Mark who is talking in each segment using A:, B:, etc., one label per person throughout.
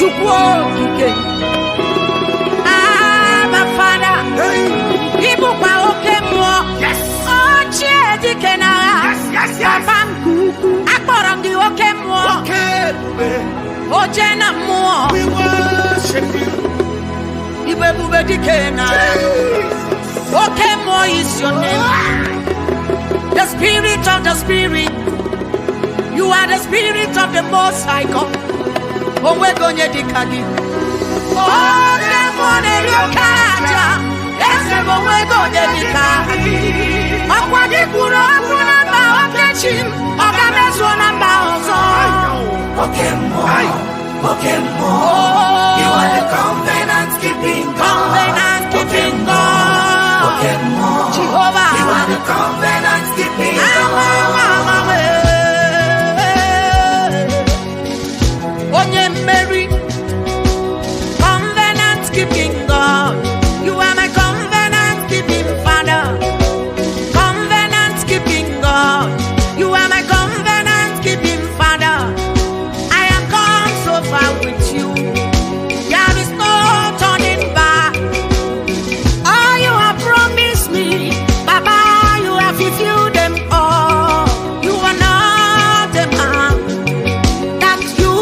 A: Chukwu okike. Abba Father.
B: Hey.
A: Ị bụkwa oke mmụọ.
B: Yes.
A: Ochie dike n'agha.
B: Yes.
A: Papa nke ukwu. Akpọrọ m gị oke mmụọ.
B: Oke ebube.
A: Oje na mmụọ.
B: We worship you.
A: Ibu ebube dike n'agha.
B: Jesus.
A: Oke mmụọ is your name. The spirit of the spirit. You are the spirit of the Most High God. Onwego onye dịka gị. Oke mmụọ na-eri oke aja. Eze m, onwego onye dịka gị. Ọkwa gị kwuru okwu na mba, oke chi m, ọ ga-emezuo na mba ọzọ.
C: Oke mmụọ, oke mmụọ, you are the covenant keeping God.
A: Covenant keeping God.
C: Oke mmụọ,
A: Jehovah.
C: you are the covenant keeping
A: Awa,
C: God.
A: awa, awa, eh. Onye mmeri. Covenant keeping God. You are my covenant keeping Father. Covenant keeping God. You are my covenant keeping Father. I am gone so far with you. There is no turning back. All you have promised me, Baba, you have fulfilled them all. You are not a man that you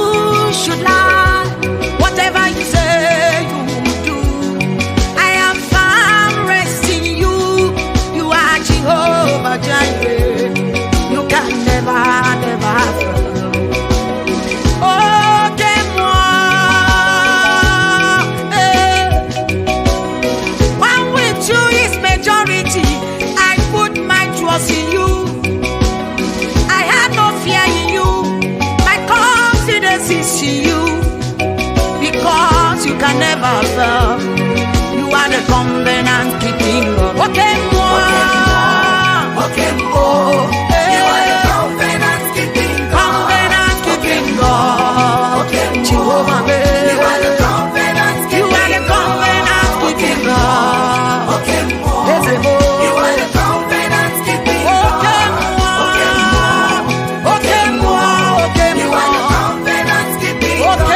A: should lie. Whatever you say, you will do. I am found resting in you. You are Jehovah Jireh. You can never, never fail. Oke mmụọ, eh. One with you is majority. I put my trust in you. I have no fear in you. My confidence is in you. Because you can never fail. You are the covenant keeping God. Oke mmụọ.
C: Oke mmụọ, you are the covenant keeping God.
A: Covenant keeping God.
C: Oke mmụọ,
A: Jehovah,
C: you are the covenant
A: you are the
C: keeping God.
A: covenant keeping God.
C: Oke mmụọ,
A: Eze m.
C: you are the covenant keeping
A: Oke
C: God.
A: mmụọ. Oke mmụọ, oke
C: You are the
A: mmụọ.
C: covenant keeping
A: Oke
C: God.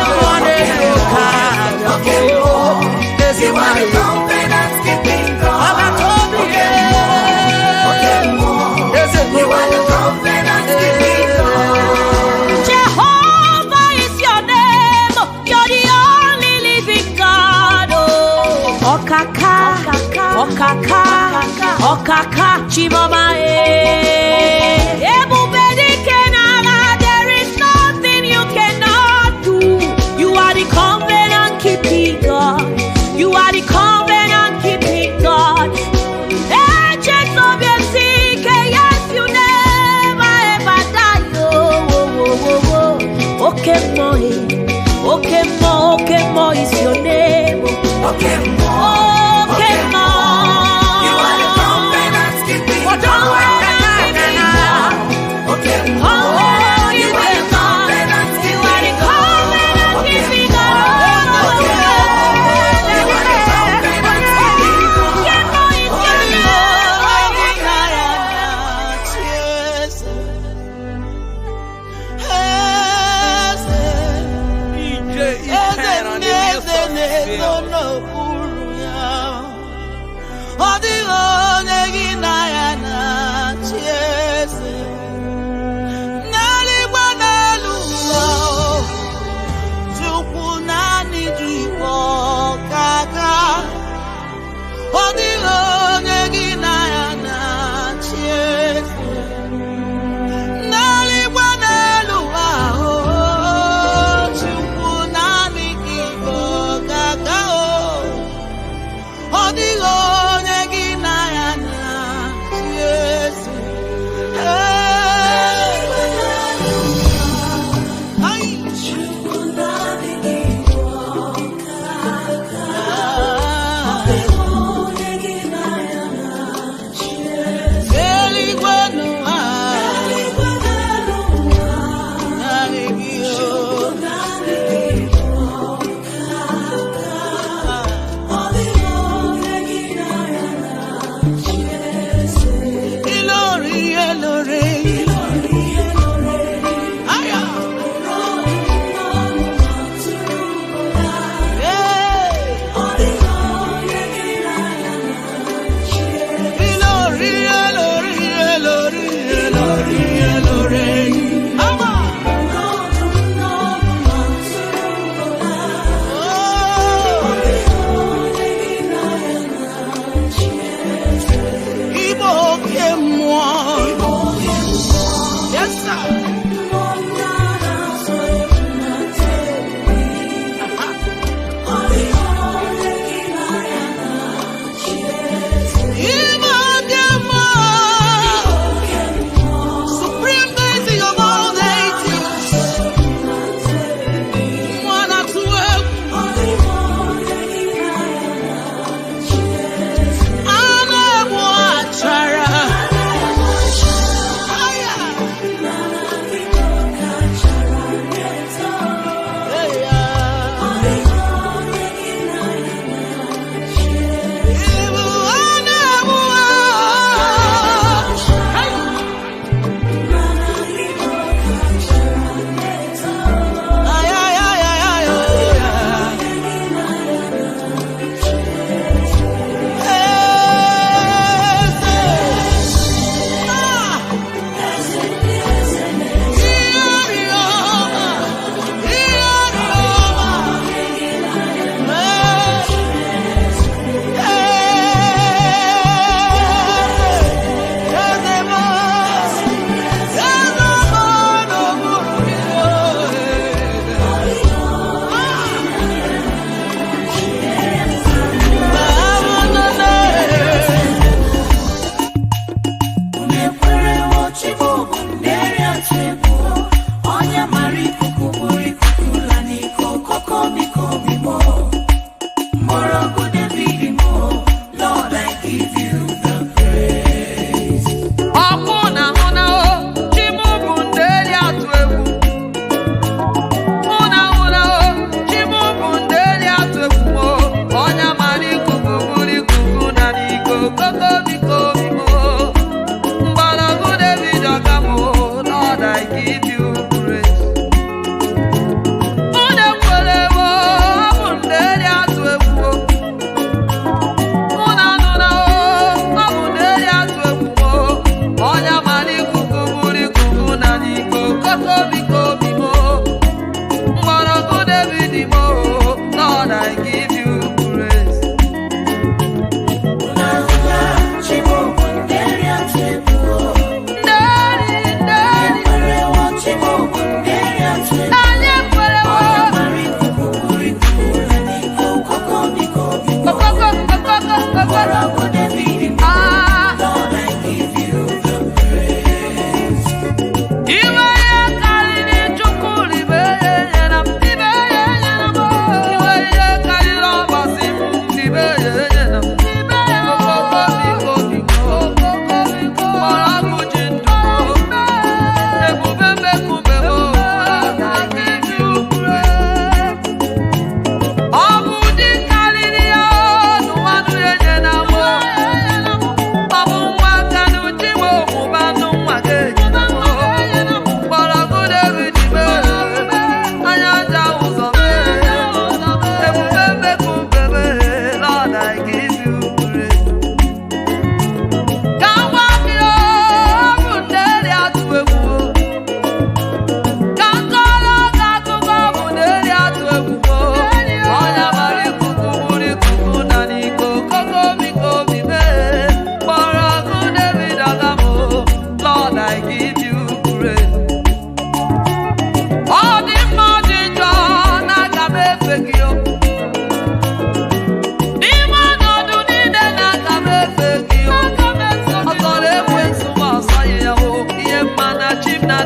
A: mmụọ na-eri oke aja.
C: Oke mmụọ,
A: Eze
C: you are the
A: nwanyị.
C: covenant keeping God.
A: Ọba tobi
C: Oke mmụọ, oke mmụọ,
A: Eze
C: you are the covenant keeping God.
D: Jehovah is your name. You're the only living God. Oh. Ọkaka, ọkaka, ọkaka, Chimoma eh. Ebube dike n'agha, there is nothing you cannot do. You are the covenant keeping God. You are the covenant keeping God. Ancient of years, yes, you never ever die. Oh. Oke mmụọ, eh. Oke mmụọ, oke mmụọ is your name.
C: Oke mmụọ,
D: Oke mmụọ.
C: you are the covenant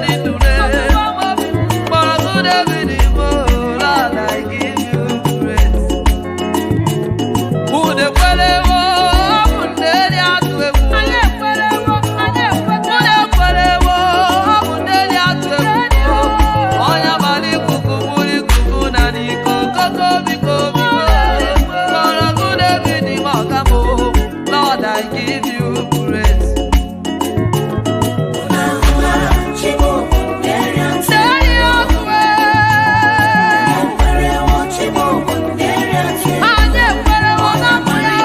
E: na ndụ. Mgbọrọgwụ David mo, Lord, I give you praise. Unu ekwerewo, ọ bụ nne dị atụ egwu. Unu ekwerewo, ọ bụ nne dị atụ egwu. Ọnya mara ikuku buru ikuku na n'iko koko biko biko. Mgbọrọgwụ David ma ọga m, Lord, I give you praise. Nne dị atụ egwu. Anyị ekwerewo na mbụ ya.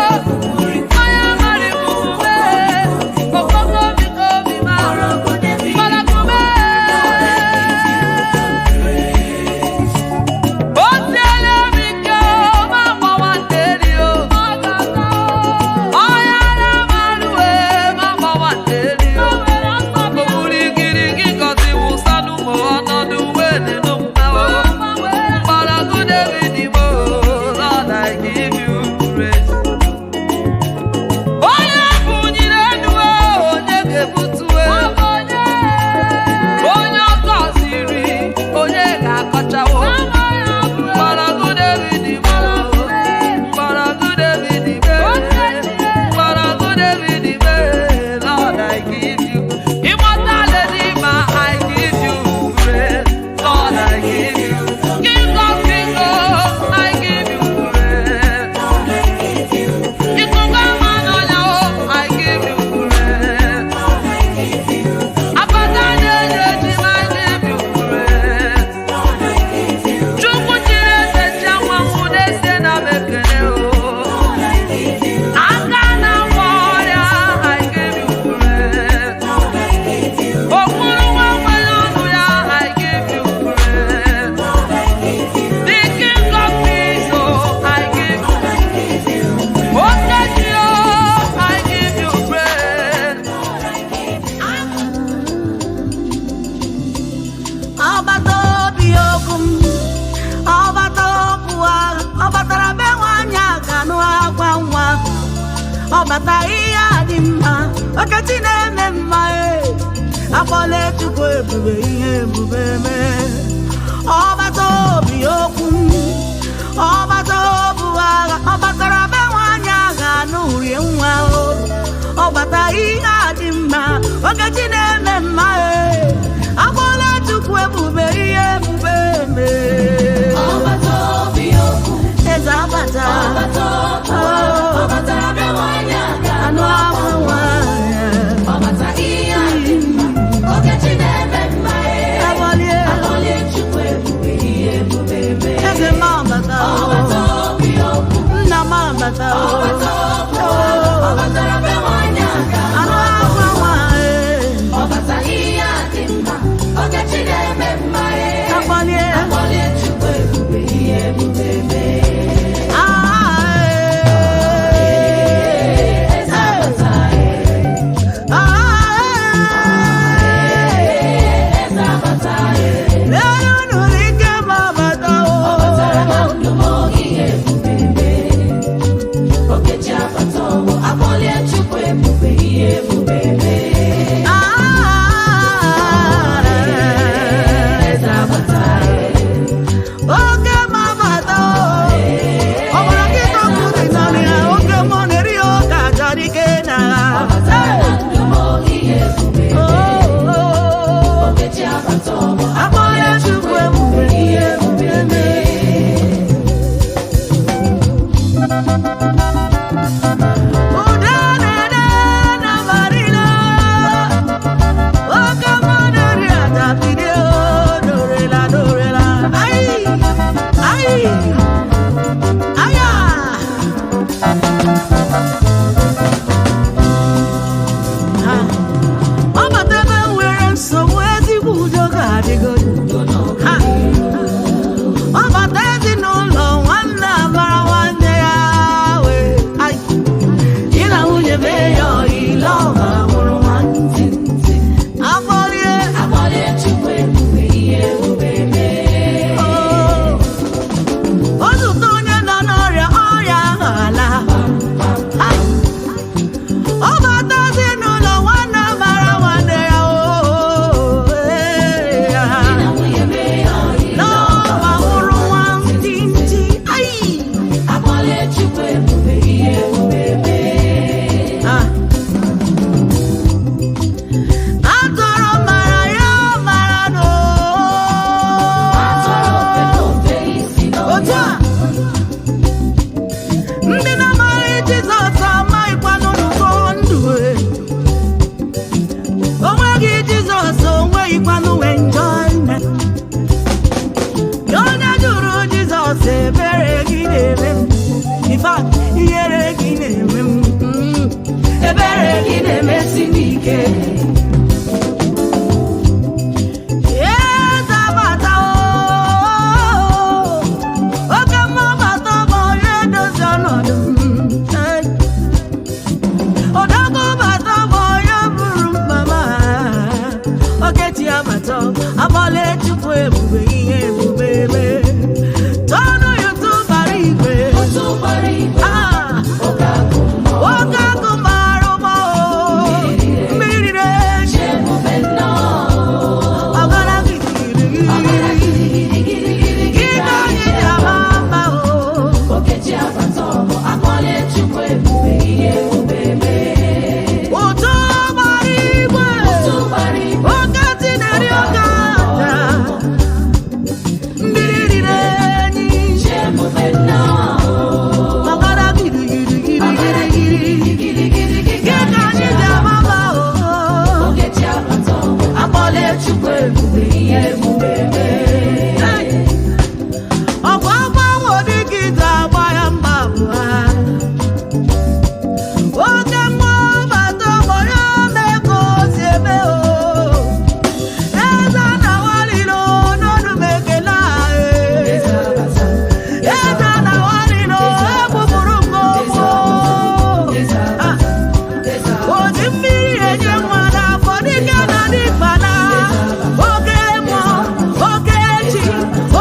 E: Onye mara ikuku mee, okoko biko bima. Mgbọrọgwụ mee. O tiela m ike ma gbawa nderi o. Ọya na-amarụ e ma gbawa nderi o. Okpuru igirigi gọzi wụsa n'ụmụ ọnọdụ wee dị mma o. Mgbọrọgwụ David mo, Lord, I give you praise. Onye bunyere elu o, onye ga-ebutu e. Onye ọ gọziri, onye ga-akọchawo. Mgbọrọgwụ David mo, mgbọrọgwụ David mo, mgbọrọgwụ David mo, Lord, I give you. Immortality, ma, I give you praise. Lord, I give you. King of kings, oh, I give you praise. Ikuku ama n'ọnya, oh, I give you praise. Abata na-enye ejima, I give you praise. Chukwu chiri eze chi anwanwụ n'ezie na m ekele o. Aka na-agwọ ọrịa, I give you praise. Okpuru nwa nwere ọnụ ya, I give you praise. The King of Kings, oh, I give you. Okechi, oh, I give you praise.
A: Ọbata obi okwu m, ọbata okwu agha, ọ batara be nwaanyị aga nụ akwa nwa, ọbata ihe a dị mma, Okechi na-eme mma e, akpọla Chukwu ebube ihe ebube mee. Ọbata obi okwu m, ọbata obu agha, ọ batara be nwaanyị aga nụ rie nwa o, ọbata ihe a dị mma, Okechi na-eme mma e. Agboola Chukwu ebube ihe ebube mee. Eze abata. Oh. Anụ ahụ nwanyị. Agbọlie. Eze m abata. Nna m abata. Oh. Anụ ahụ nwanyị. Agbọlie. Ah, eh. Oke mabata ọ bụrụ nkịta ọkụ dị naanị ya, oke mmụọ na-eri ya ọka achara ike na akpọla Chukwu ebube ihe ebube mee. Udo na-ede na Marina, oke mmụọ na-eri aja bilie o, dorela dorela. Ai, ai, aya. Ha. Ọ bata ebe m nwere nsogbu, ezigbo udo ga-adịgodu. Ha. Ọ bata ezinụlọ, nwanne abara nwanne ya wee. Ai. Di na nwunye mee ya ọyị, lọva mụrụ nwa. Akpọlie. Oh. O zute onye nọ n'ọrịa, ọrịa ahụ ala. Ai. Ọ bata ezinụlọ, nwanne mara nwanne ya, oh, eh. Ebube ihe ebube mee. Tọnụ ya ụtụ bara igwe. Ah! Oke akụ mara ụma o. Mmiri riri enyi. Ọbara gịrịgịrị. Gị ka anyị ji ama mma o. Ụtụ gbara igwe. Oke ti na-eri oke aja. Mmiri riri enyi. Ọbara gịrịgịrịgịrịgịrị. Gị ka anyị ji ama mma o.
C: Chukwu ebube ihe ebube mee.
A: Ọgwụ agbanwe dịka ide agba ya mba bụ ha. Oke mmụọ bata ọgbọ ya mee ka o si eme o. Eze na-awalilo n'ọnụ m ekele a, e. Eze na-awalilo egbupụrụ m ogbo. Ah. Oji mmiri enye nwa n'afọ dike na dịkpa na oke mmụọ, oke chi,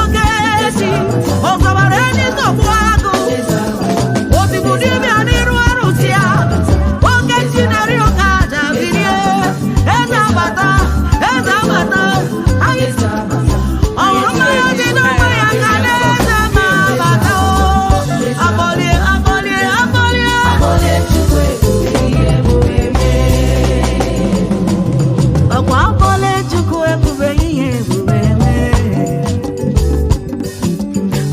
A: oke chi, ọkọbara enyi tọgbụ agụ, otigbu dibịa n'iru arụsị ya, oke chi na-eri ụka aja bilie, eze abata, eze abata, anyị ọṅụrụ mmanya ji n'onwe ya ka na-eze ma abata o, akpọlie, akpọlie, akpọlie. Ọkwa akpọla Chukwu ebube ihe ebube mee.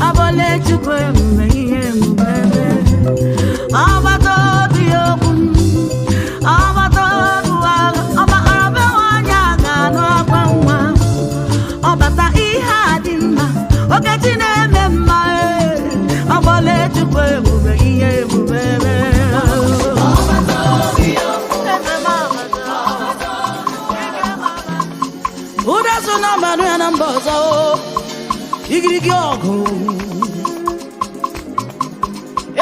A: Abọla Chukwu ebube ihe ebube mee. Agbata obi okwu, agbata obi agha, ọgbakọrọ be nwanyị a ga-anụ akwa nwa. Ọbata ihe a dị mma, Okechi na-eme mma ee. Abọla Chukwu ebube ihe ebube mee. Eze m abata.
E: Ụda so na mmanụ ya na mba ọzọ o. Igirigi ọgụ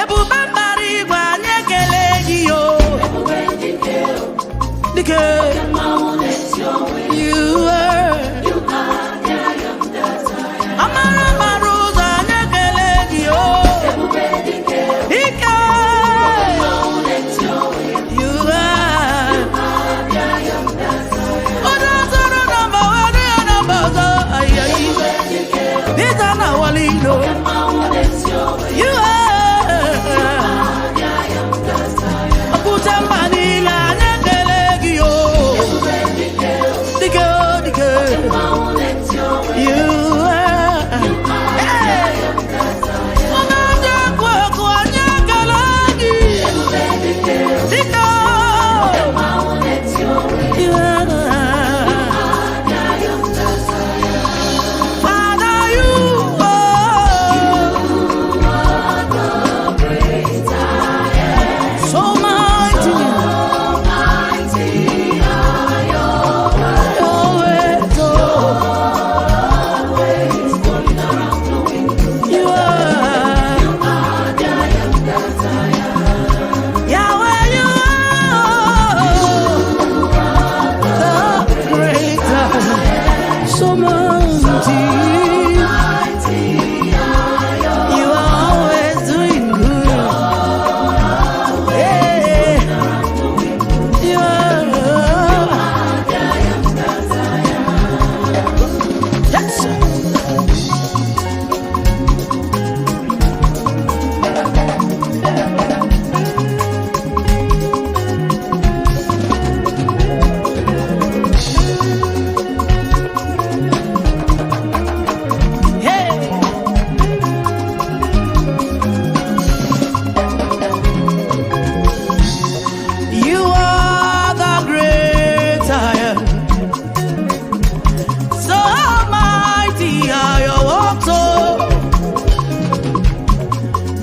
E: ebube mbara igwe anyị ekele gị o dike You are. Amara mara ụzọ anyị ekele gị o dike You are. Onye zọrọ na mba were ya na mba ọzọ ayi Dịka na wali ilo. You are. Ọkpụcha mba niile anyị ekele gị o. Dike o dike. You are. Hey! Onye ji ekwu ekwu anyị ekele gị. Dike o. You are. Father, you are so mighty. Always, oh. You are Yahweh, you are the great I am. So mighty. You are always doing good. Yeah. You are. Yes. Hey. You are the great I am. So mighty are your works, oh.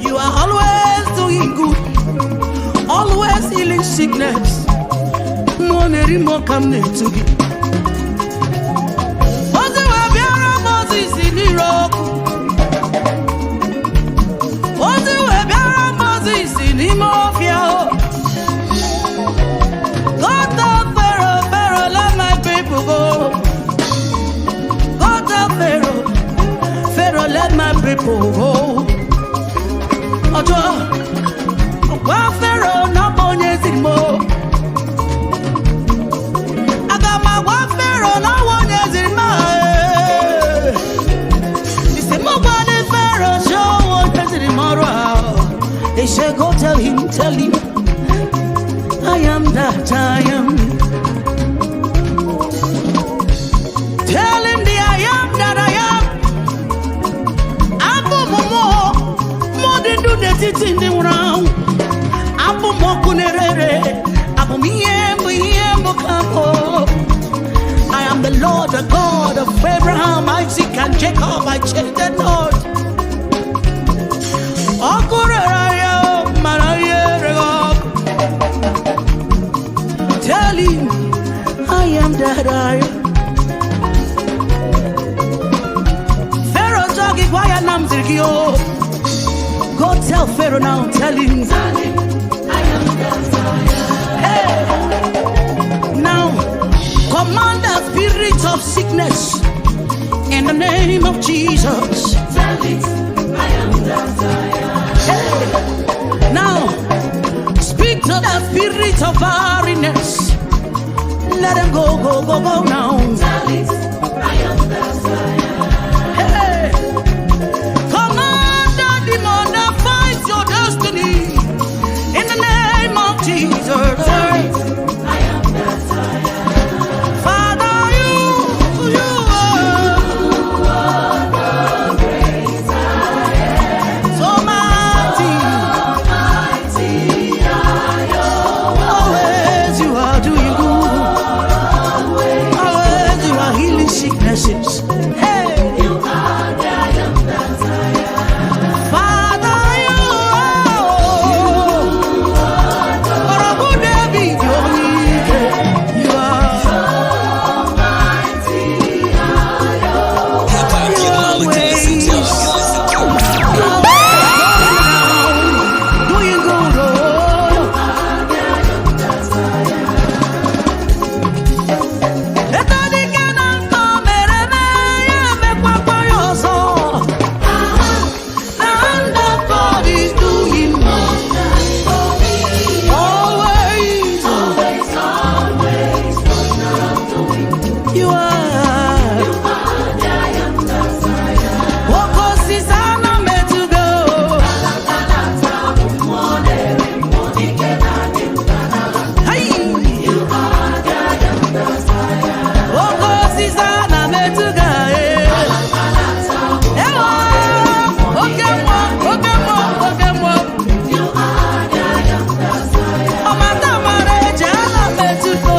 E: You are always doing good, always healing sickness. Mmụọ na-eri mmụọ ka m na-etu gị. Ozi wee bịara Mozis n'ire ọkụ. Ozi wee bịara Mozis n'ime ọfịa o. Go tell Pharaoh, Pharaoh, let my people go. Go tell
A: people go. Ọjọ́ gwa Fero na ọ bụ onye ziri m o. Aga m agwa Fero na ọ bụ onye ziri m a, ee. Isi m gwa ndị Fero si ọ bụ onye ziri m ọrụ a. He said, go tell him, I am that I am. Tell him the I am that I am. Abụ m mmụọ, mmụọ dị ndụ n'etiti ndị nwụrụ anwụ. Abụ m ọkụ na-ere, abụ m ihe mbụ ka mbụ. I am the Lord, the God of Abraham, Isaac, and Jacob. I change the Lord. Ọkụ rere ya, mara ihe ereghị ọkụ. Tell him I am that I am. Pharaoh jụọ gị gwa ya na m ziri gị o. Go tell Pharaoh now, tell him. Hey. Now, command the spirit of sickness in the name of Jesus. Hey. Now, speak to the spirit of barrenness. Let them go, go, go, go now. Hey. Command the demon that fights your destiny in the name of Jesus. Father, you are so mighty. Always you are doing good. Always you are healing sicknesses. Hey. Father, you are. Ọ̀rọ̀gùn David Onike, you are.
F: Hip hop, you
A: Always.
F: listen.
A: Doing good, oh. Eto dike na nkọ mere eme, ya emekwakwa ya ọzọ. The hand of God is doing always. You are. Oke osisi ana m etugo. Hey! Oke osisi ana m etugo, eh. Ewo! Oke mmụọ, oke mmụọ, oke mmụọ. Ọmata mara eje ana m etugo.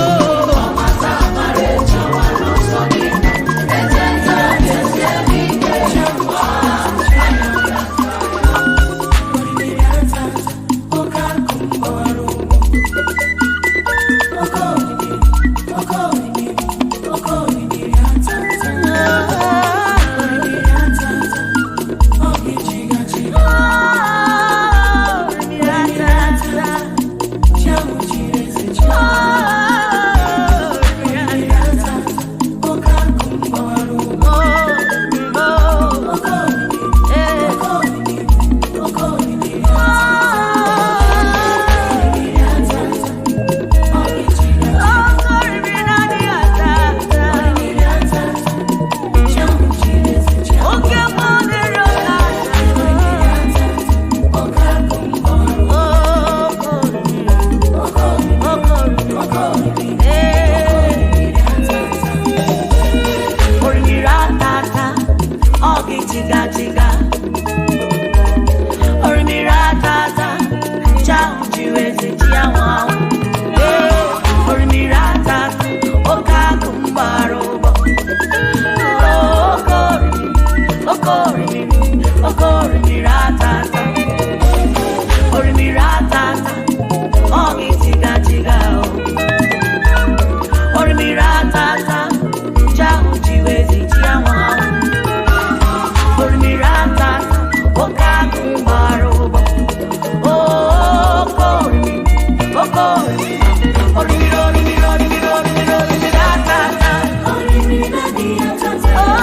A: Oh,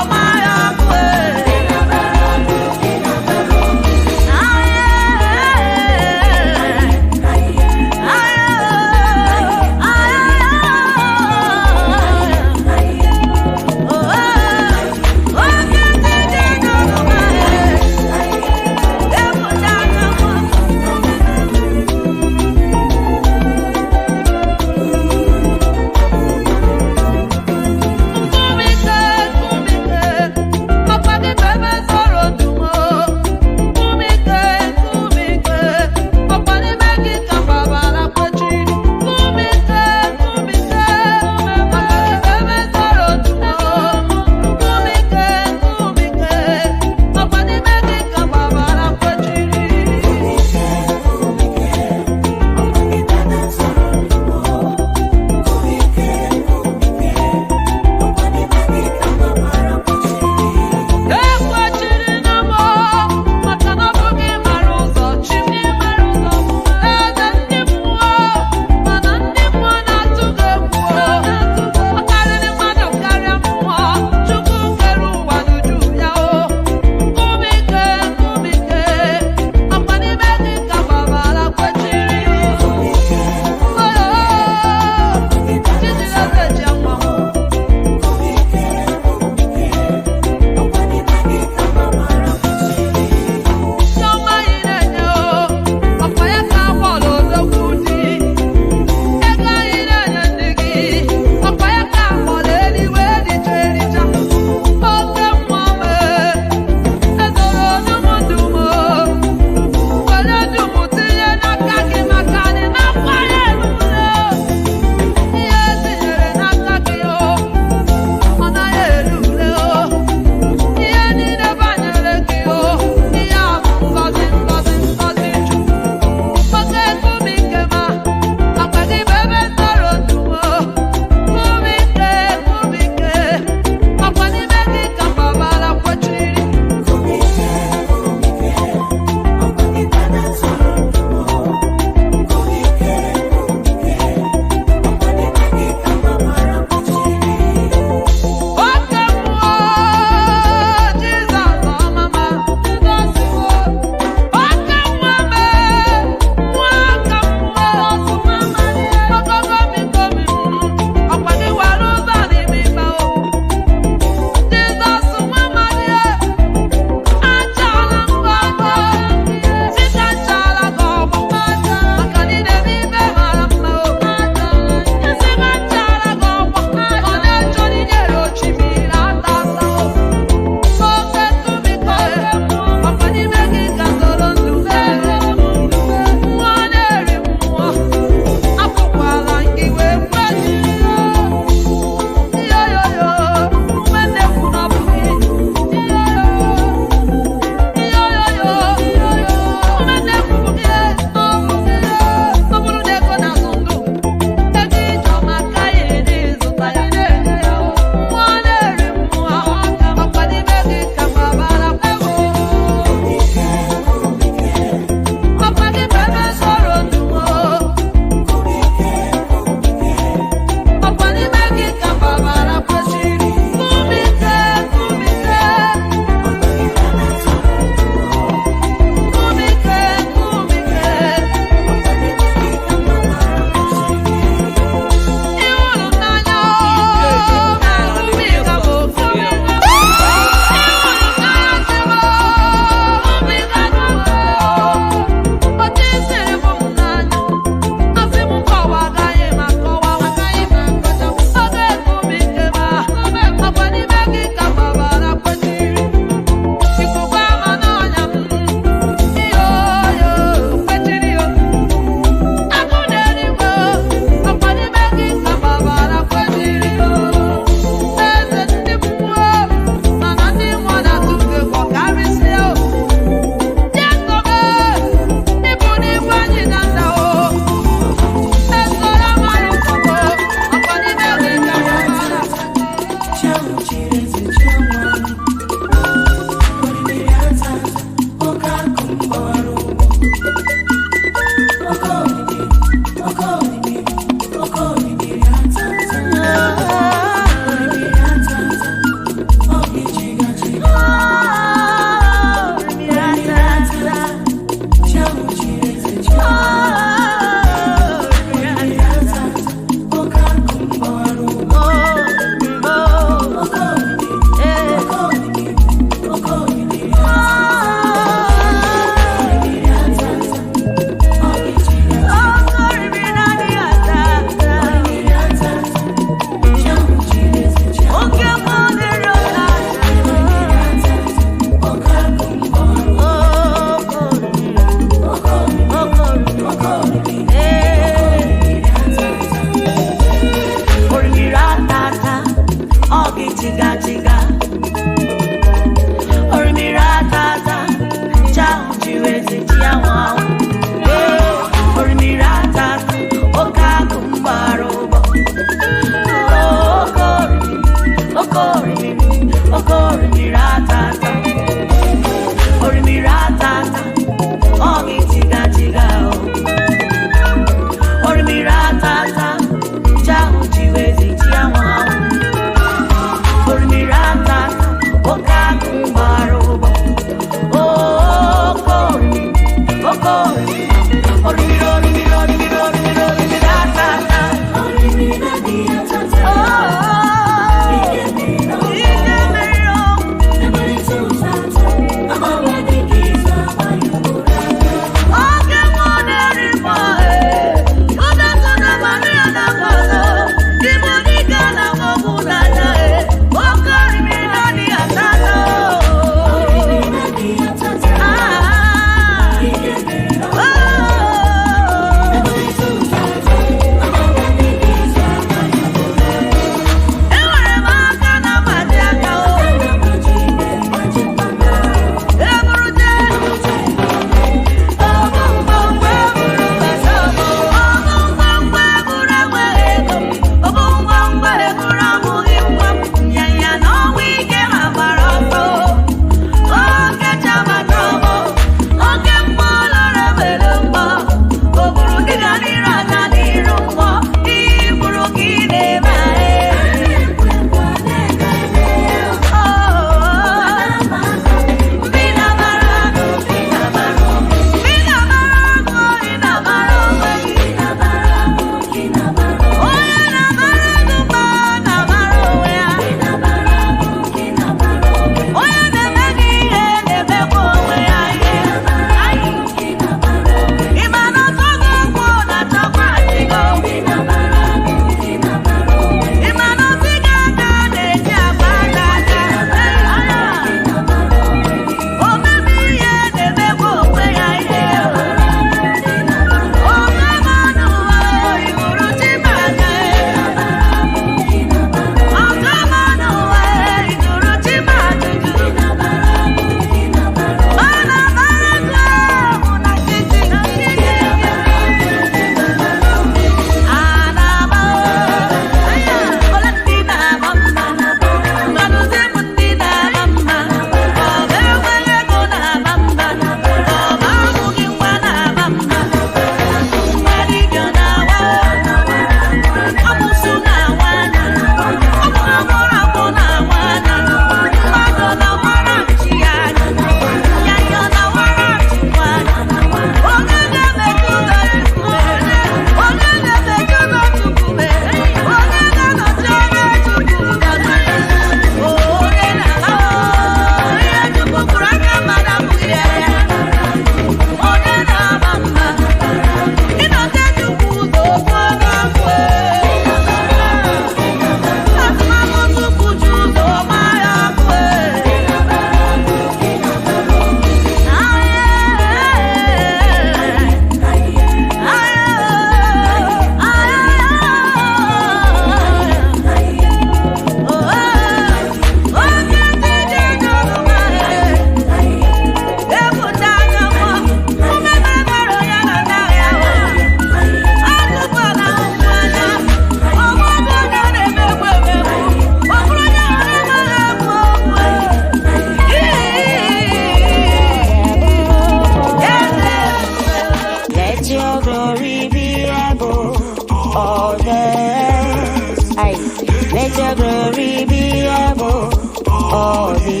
D: all the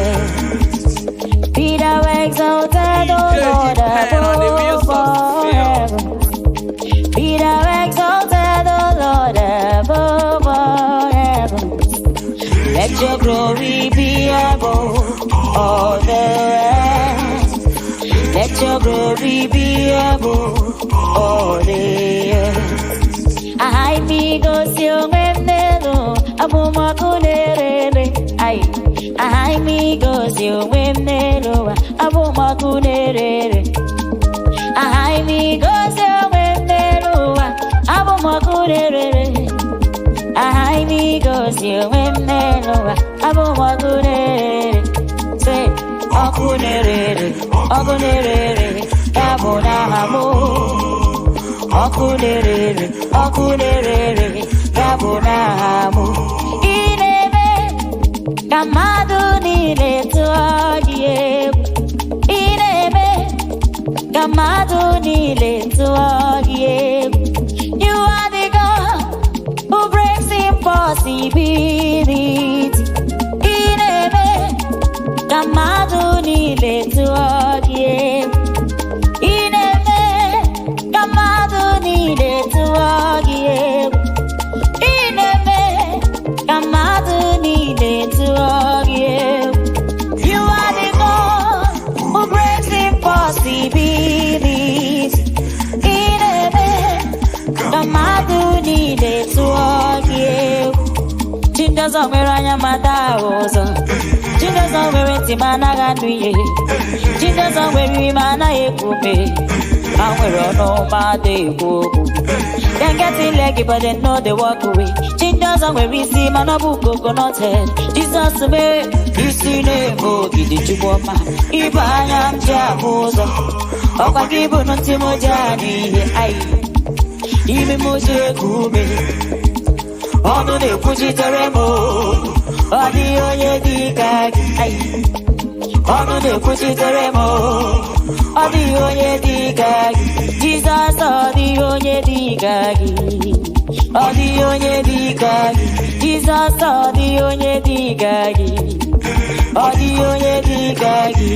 D: earth. Be thou exalted, O
E: DJ
D: Lord,
E: G-Pen on the
D: above
E: wheels of
D: all
E: steel.
D: heavens. Be thou exalted, O Lord, above all heavens. Let your glory be above all the rest. Let your glory be above all the earth. Aha imi gosi onwe m n'elu, abụ m ọkụ na-ere. Ai, aha imi gosi onwe m n'elu ụwa, abụ m ọkụ na-ere. Aha imi gosi onwe m n'elu ụwa, abụ m ọkụ na-ere. Aha imi gosi onwe m n'elu ụwa, abụ m ọkụ na-ere. Say, ọkụ na-ere, ọkụ na-ere, ya bụ n'aha m. Ọkụ na-ere, ọkụ na-ere, ya bụ n'aha m. Ị na-eme ka mmadụ niile tụọ gị egwu. Ị na-eme ka mmadụ niile tụọ gị egwu. You are the God who breaks impossibility. Ị na-eme ka mmadụ niile tụọ gị egwu. Ị na-eme ka mmadụ niile tụọ gị egwu. Ị na-eme ka mmadụ niile tụọ gị egwu. You are the God who breaks impossibilities. Ị na-eme ka mmadụ niile tụọ gị egwu. Chi ndị ọzọ nwere anya ma daa ụzọ. Chi ndị ọzọ nwere ntị ma anaghị anụ ihe. Chi ndị ọzọ nwere imi ma anaghị ekwu ume. Ha nwere ọnụ ma adịghị ekwu okwu. Dem get leg but they no dey walk away. Chi ndị ọzọ nwere isi mana ọ bụ coconut head. Jizọs mee isi na-eme ogidi. Chukwu ọma, ịbụ anya m ji ahụ ụzọ. Ọkwa gị bụ ntị m ji anụ ihe. Ayi, imi m ji eku ume. Ọnụ na-ekwuchitere m o. Ọ dịghị onye dị ka gị. Ayi. Ọnụ na-ekwuchitere m o. Ọ dịghị onye dị ka gị. Jizọs, ọ dịghị onye dị ka gị. Ọ dịghị onye dị ka gị. Jizọs, ọ dịghị onye dị ka gị. Ọ dịghị onye dị ka gị.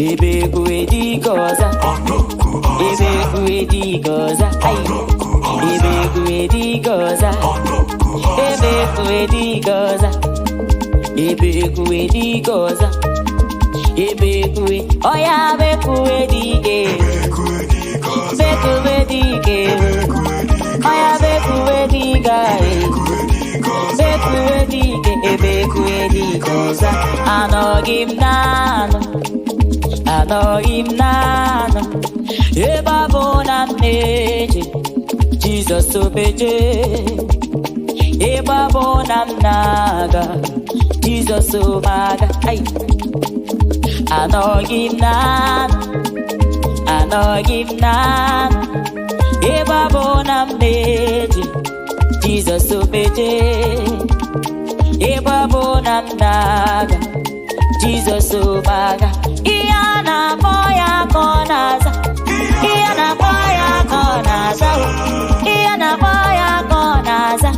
D: Ebe ekwe dị ka ọza. Ebe ekwe dị ka ọza. Ayi. Ebe ekwe dị ka ọza. Ebe ekwe dị ka ọza. Ebe ekwe dị ka ọza. Ebe ekwe ọya bekwe dị ike. Bekwe dị ike. Ọya bekwe dị ike. Bekwe dị ike. Ebe ekwe dị ka ọza. Anọghị m naanụ. Anọghị m naanụ. Ebe ọ bụ na m na-eje, Jizọs omeje. Ebe ọ bụ na m na-aga, Jizọs omaga. Ai. Anọghị m naanụ. Anọghị m naanụ. Ebe ọ bụ na m na-eje, Jizọs omeje. Ebe ọ bụ na m na-aga, Jizọs omaga. Ihe a na-akpọ ya ka ọ na-aza. Ihe a na-akpọ ya ka ọ na-aza o. Ihe a na-akpọ ya ka ọ na-aza.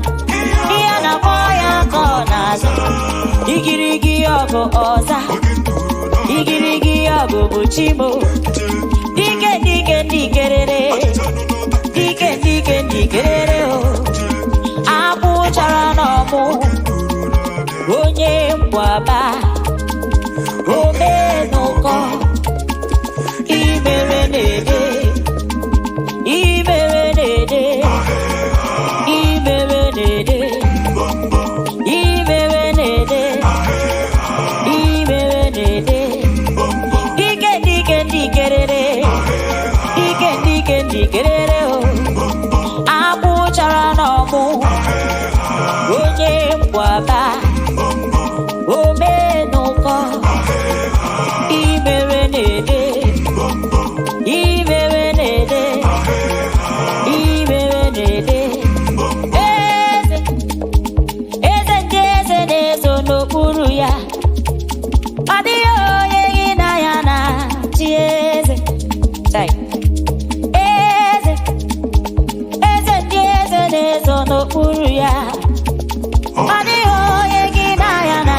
D: Ihe a na-akpọ ya ka ọ na-aza. Igirigi ọgụ ọza. Igirigi ọgụ bụ chimo. Dike dike dikerere. Dike dike dikerere o. Akwụ chara n'ọmụ. Onye nkwaba. Omenụkọ. Imere na-ede. Imere na-ede. Imere na-ede. Imere na-ede. Imere na-ede. Dike dike dikerere. Dike dike dikerere o. Akwụ chara n'ọmụ. Onye nkwaba. Omenụkọ. Imere na-ede. Imere na-ede. Imere na-ede. Eze, eze ndị eze na-ezo n'okpuru ya. Ọ dịghị onye gị na ya na-achị eze. Chai. Eze, eze ndị eze na-ezo n'okpuru ya. Ọ dịghị onye gị na ya na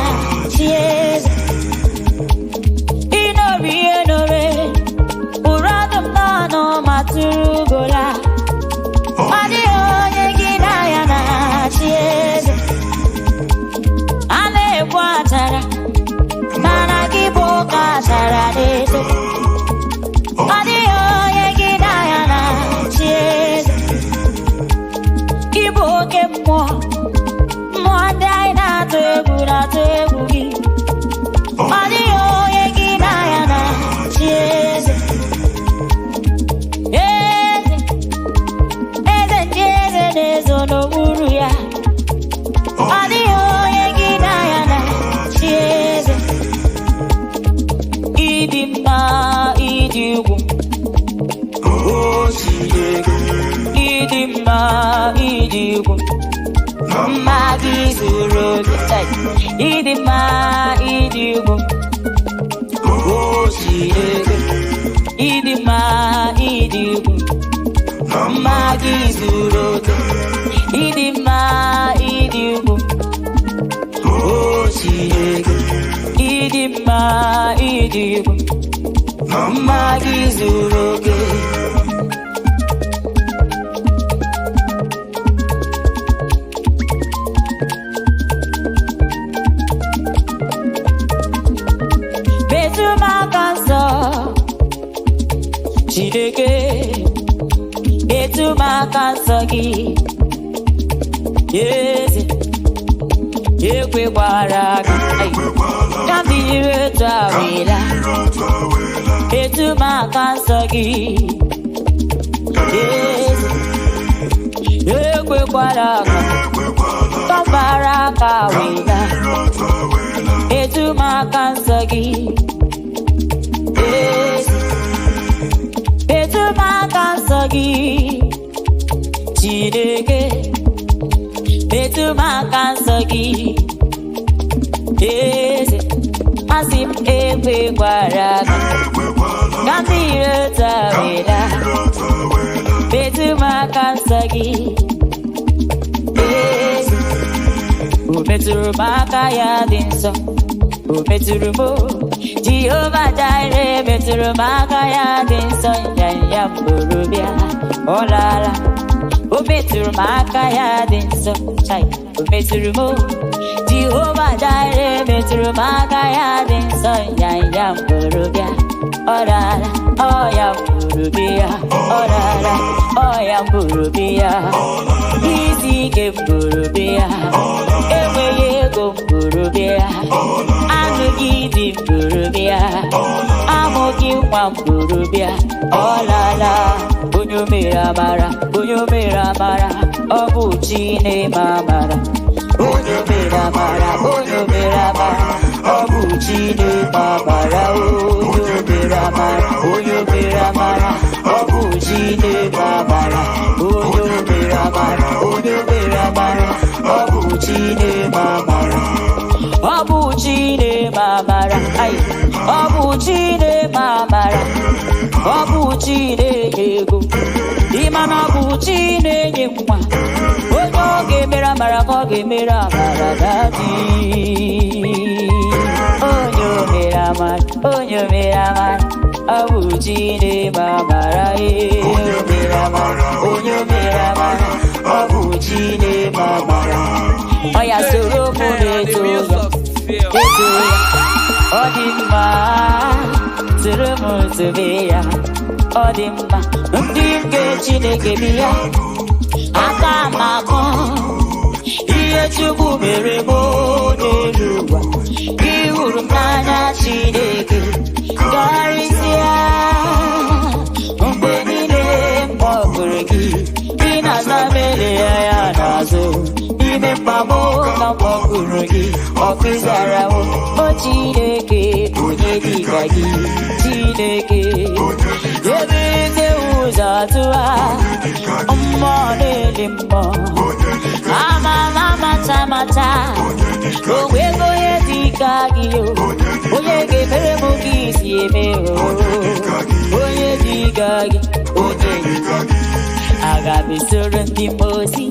G: Mma gị zuru oke. Ịdị mma, ịdị ugwu. O Chineke, ịdị mma, ịdị ugwu. Mma gị zuru oke. Ịdị mma, ịdị ugwu. O Chineke, ịdị mma, ịdị ugwu. Mma gị zuru oke. Metụ m aka nsọ, Chineke, metụ m aka nsọ gị. Eze, ekwekwara gị ka m dịrị otu a wela. Metụ m aka nsọ gị. Eze, ekwekwara ka ka m gbara aka wela. Metụ m aka nsọ gị. Eze, metụ m aka nsọ gị. Chineke, metụ m aka nsọ gị. Eze, asị m ekwekwara ka ka m dịrị otu a wela. Metụ m aka nsọ gị. Eze, o metụrụ m aka ya dị nsọ. O metụrụ m o. Jehova Jire metụrụ m aka ya dị nsọ. Nyanya mgborobịa ọ laala. O metụrụ m aka ya dị nsọ. Chai, o metụrụ m o. Jehova Jire metụrụ m aka ya dị nsọ. Nyanya mgborobịa ọ laala. Ọ ya mgborobịa ọ laala. Ọ ya mgborobịa. Isi ike mgborobịa, enweghị ego mgborobịa, anụghị di mgborobịa, amụghị nwa mgborobịa, ọ lala. Onye o mere amara, onye o mere amara, ọ bụ chi na-eme amara. Onye o mere amara, onye o mere amara, ọ bụ chi na-eme amara. Onye o mere amara, onye o mere amara, ọ bụ chi na-eme amara. Onye o mere amara, onye o mere amara, ọ bụ chi na-eme amara. Ọ bụ chi na-eme amara, ai. Ọ bụ chi na-eme amara. Ọ bụ chi na-enye ego. Ịma na ọ bụ chi na-enye nwa. Onye ọ ga-emere amara ka ọ ga-emere amara dadi. Onye o mere amara, onye o mere amara, ọ bụ chi na-eme amara. Ee, onye o mere amara, onye o mere amara, ọ bụ chi na-eme amara. Ọ ya soro mụ na-eto ya. Eto ya, ọ dị mma, soro m tobe ya, ọ dị mma, ndị nke Chineke bi ya, aka m akọ, ihe Chukwu mere m n'elu ụwa, gị hụrụ m n'anya Chineke, karịsịa mgbe niile m kpọkụrụ gị, ị na-aza m eleghị anya n'azụ. N'ime mkpagbu ka m kpọkụrụ gị, ọkụ ịzara m, o Chineke, onye dịka gị, Chineke. Ebite ụzọ tụwa, mmụọ na-eli mmụọ, ama m amacha amacha, o nwego onye dịka gị o, onye ga-emere m ka isi eme o, onye dịka gị, onye dịka gị. Aga m esoro ndị mmụọ ozi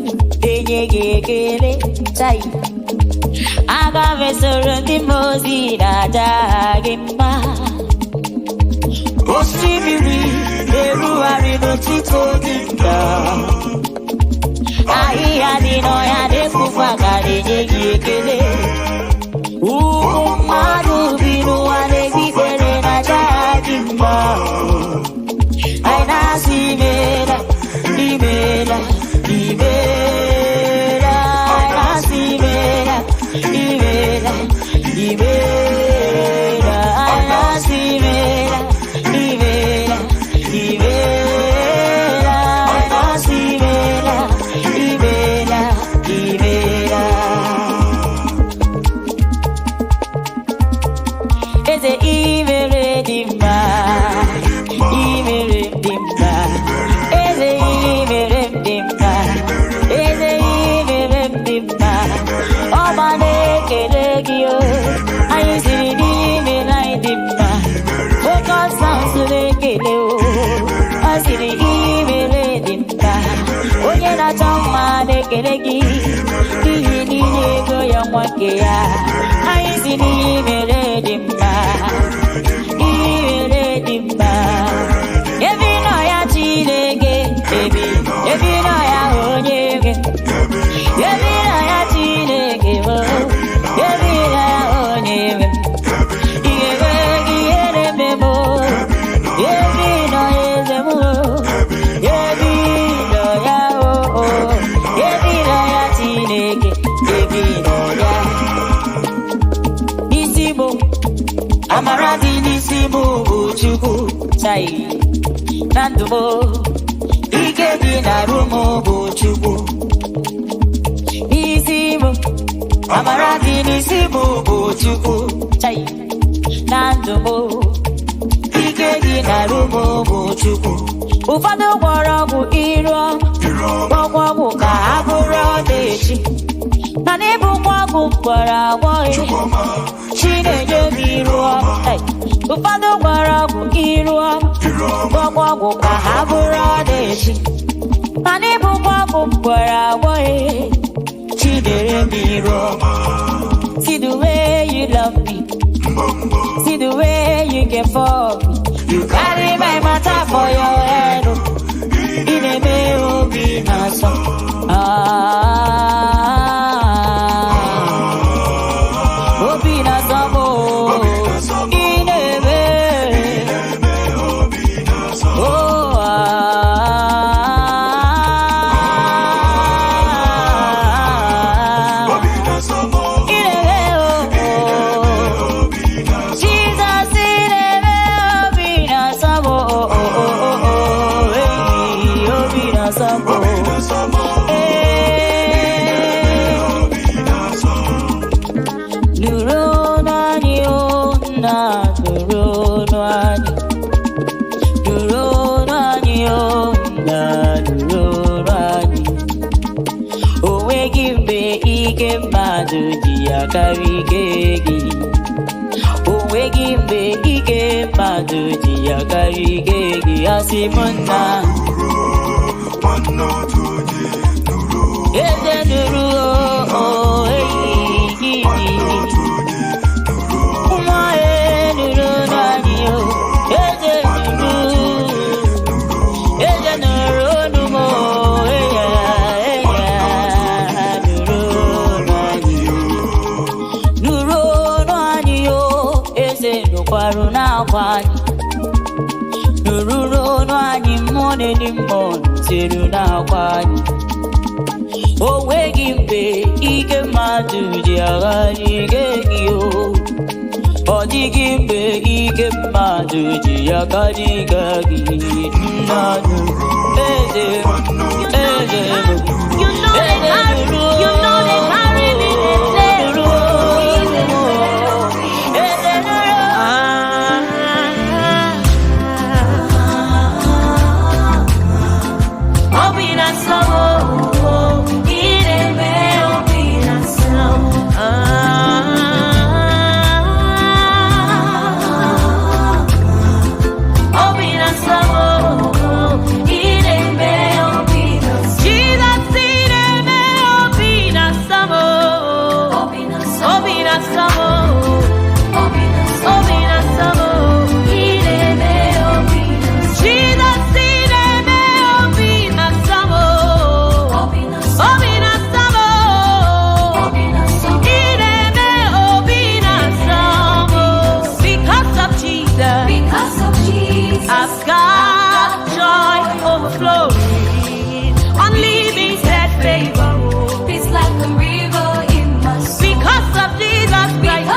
G: enye gị ekele chai. Aga m esoro ndị mmụọ ozi na-aja gị mma. Osimiri na-erugharị n'ụtụtụ dị nta. Ahịhịa dị n'ọhịa na-efufe aka na-enye gị ekele. Ụmụ mmadụ bi n'ụwa na-egbu ikpere na-aja gị mma. Anyị na-asị imeela, imeela, imeela. Anyị na-asị imeela, imeela, imeela. Anyị na-asị imeela, imeela, imeela. Anyị na-asị imeela, imeela, imeela. Eze imere dị mma, imere dị mma. Eze imere dị mma, eze imere dị mma. na-ekele gị o. Anyị siri n'ihe mere anyị dị mma. Focus Sounds na-ekele o. Ọ sịrị ihe mere dị mma. Onye na-achọ mma na-ekele gị n'ihi n'inye ego ya nwa nke ya. Anyị si n'ihe mere dị mma. Ihe mere dị mma. Ebe ị nọ ya, Chineke, ebi ebe ị nọ ya, onye nwe. Ebe ị nọ ya, Chineke m, ebe ị nọ ya, onye nwe. Ị ga-eme gị ihe na-eme m. Ebe ị nọ ya, eze m, ebe ị nọ ya o, ebe ị nọ ya, Chineke, ebe ị nọ ya. N'isi mụ, amara dị n'isi mụ bụ Chukwu chai. Na ndụ m, ike dị na arụ m bụ Chukwu. N'isi m, amara dị n'isi m bụ Chukwu chai. Na ndụ m, ike dị na arụ m bụ Chukwu. Ụfọdụ gwọrọ ọgwụ iru ọma, gwọkwa ọgwụ ka ha bụrụ ọdaechi, mana ịbụkwa ọgwụ gwọrọ agwọ. Chinenye m iru ọma. Hey! Ụfọdụ gwọrọ ọgwụ iru ọma, gwọkwa ọgwụ ka ha bụrụ ọdaechi, mana ịbụkwa ọgwụ gwọrọ agwọ. Chidere m iru ọma. See the way you love me. See the way you care for me. You carry my matter for your head, oh. Ị na-eme obi na-asọ. Ah, obi na-asọ m, oh. Ị na-eme. Oh, ah. Ị na-eme, oh, oh. Jesus, ị na-eme obi na-asọ m, oh, oh, oh, oh, oh. Hey, obi na-asọ m, oh. Hey. Nụrụ ọnụ anyị, o nna, nụrụ ọnụ anyị. Nụrụ ọnụ anyị, o nna, nụrụ ọnụ anyị. O nweghị mgbe ike mmadụ ji ya karịa ike gị. O nweghị mgbe ike mmadụ ji ya karịa ike gị. Asị m nna. Eze, nụrụ o, eyi nwa e, nụrụ ọnụ anyị o. Eze, nụrụ, eze, nụrụ ọnụ m o. Eya, eya, nụrụ ọnụ anyị, nụrụ ọnụ anyị o. Eze, nụkwarụ n'akwa anyị. Nụrụ ọnụ anyị, mmụọ na-eni mmụọ nụziru n'akwa anyị. O nweghị mgbe ike mmadụ ji agharị ike gị o. Ọ dịghị mgbe ike mmadụ ji akarị ike gị, nna. Eze, eze.
D: You know they carry, you know they carry me, they play.
G: Nụrụ, eze, nụrụ.
D: Obi na-asọ m, ị na-eme obi na-asọ m. Obi na-asọ m, ị na-eme obi na-asọ m. Jesus, ị na-eme obi na-asọ m. Obi na-asọ m, obi na-asọ m, ị na-eme obi. Jesus, ị na-eme obi na-asọ m. Obi na-asọ m, ị na-eme obi na-asọ m. Because of Jesus,
C: Because of Jesus,
D: I've got joy overflowing, unlimited favor.
C: Peace like a river in my soul.
D: Because of Jesus Christ,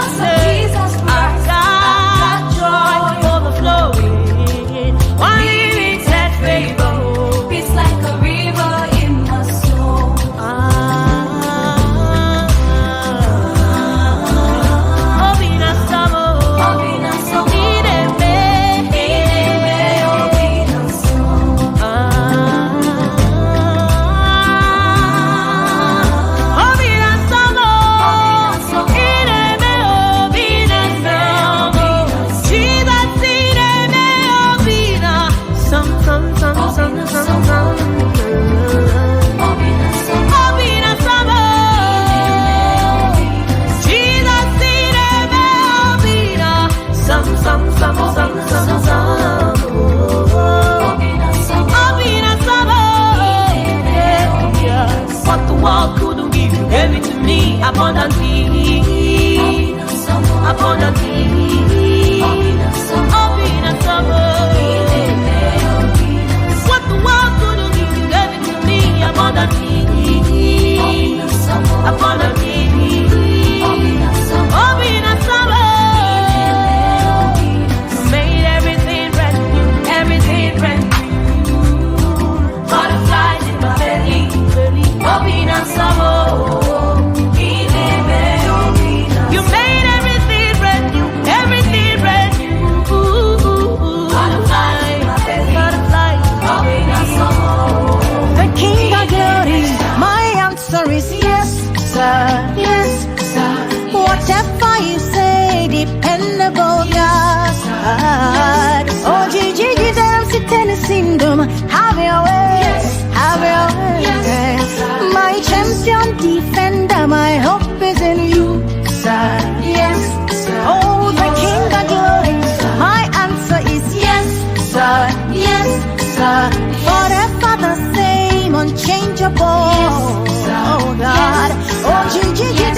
A: champion defender, my hope is in you, sir. Yes, sir. Oh, the King of glory, my answer is yes, sir. Yes, sir. Forever the same, unchangeable. Yes, sir. Oh God. Yes, oh, Gigi, yes.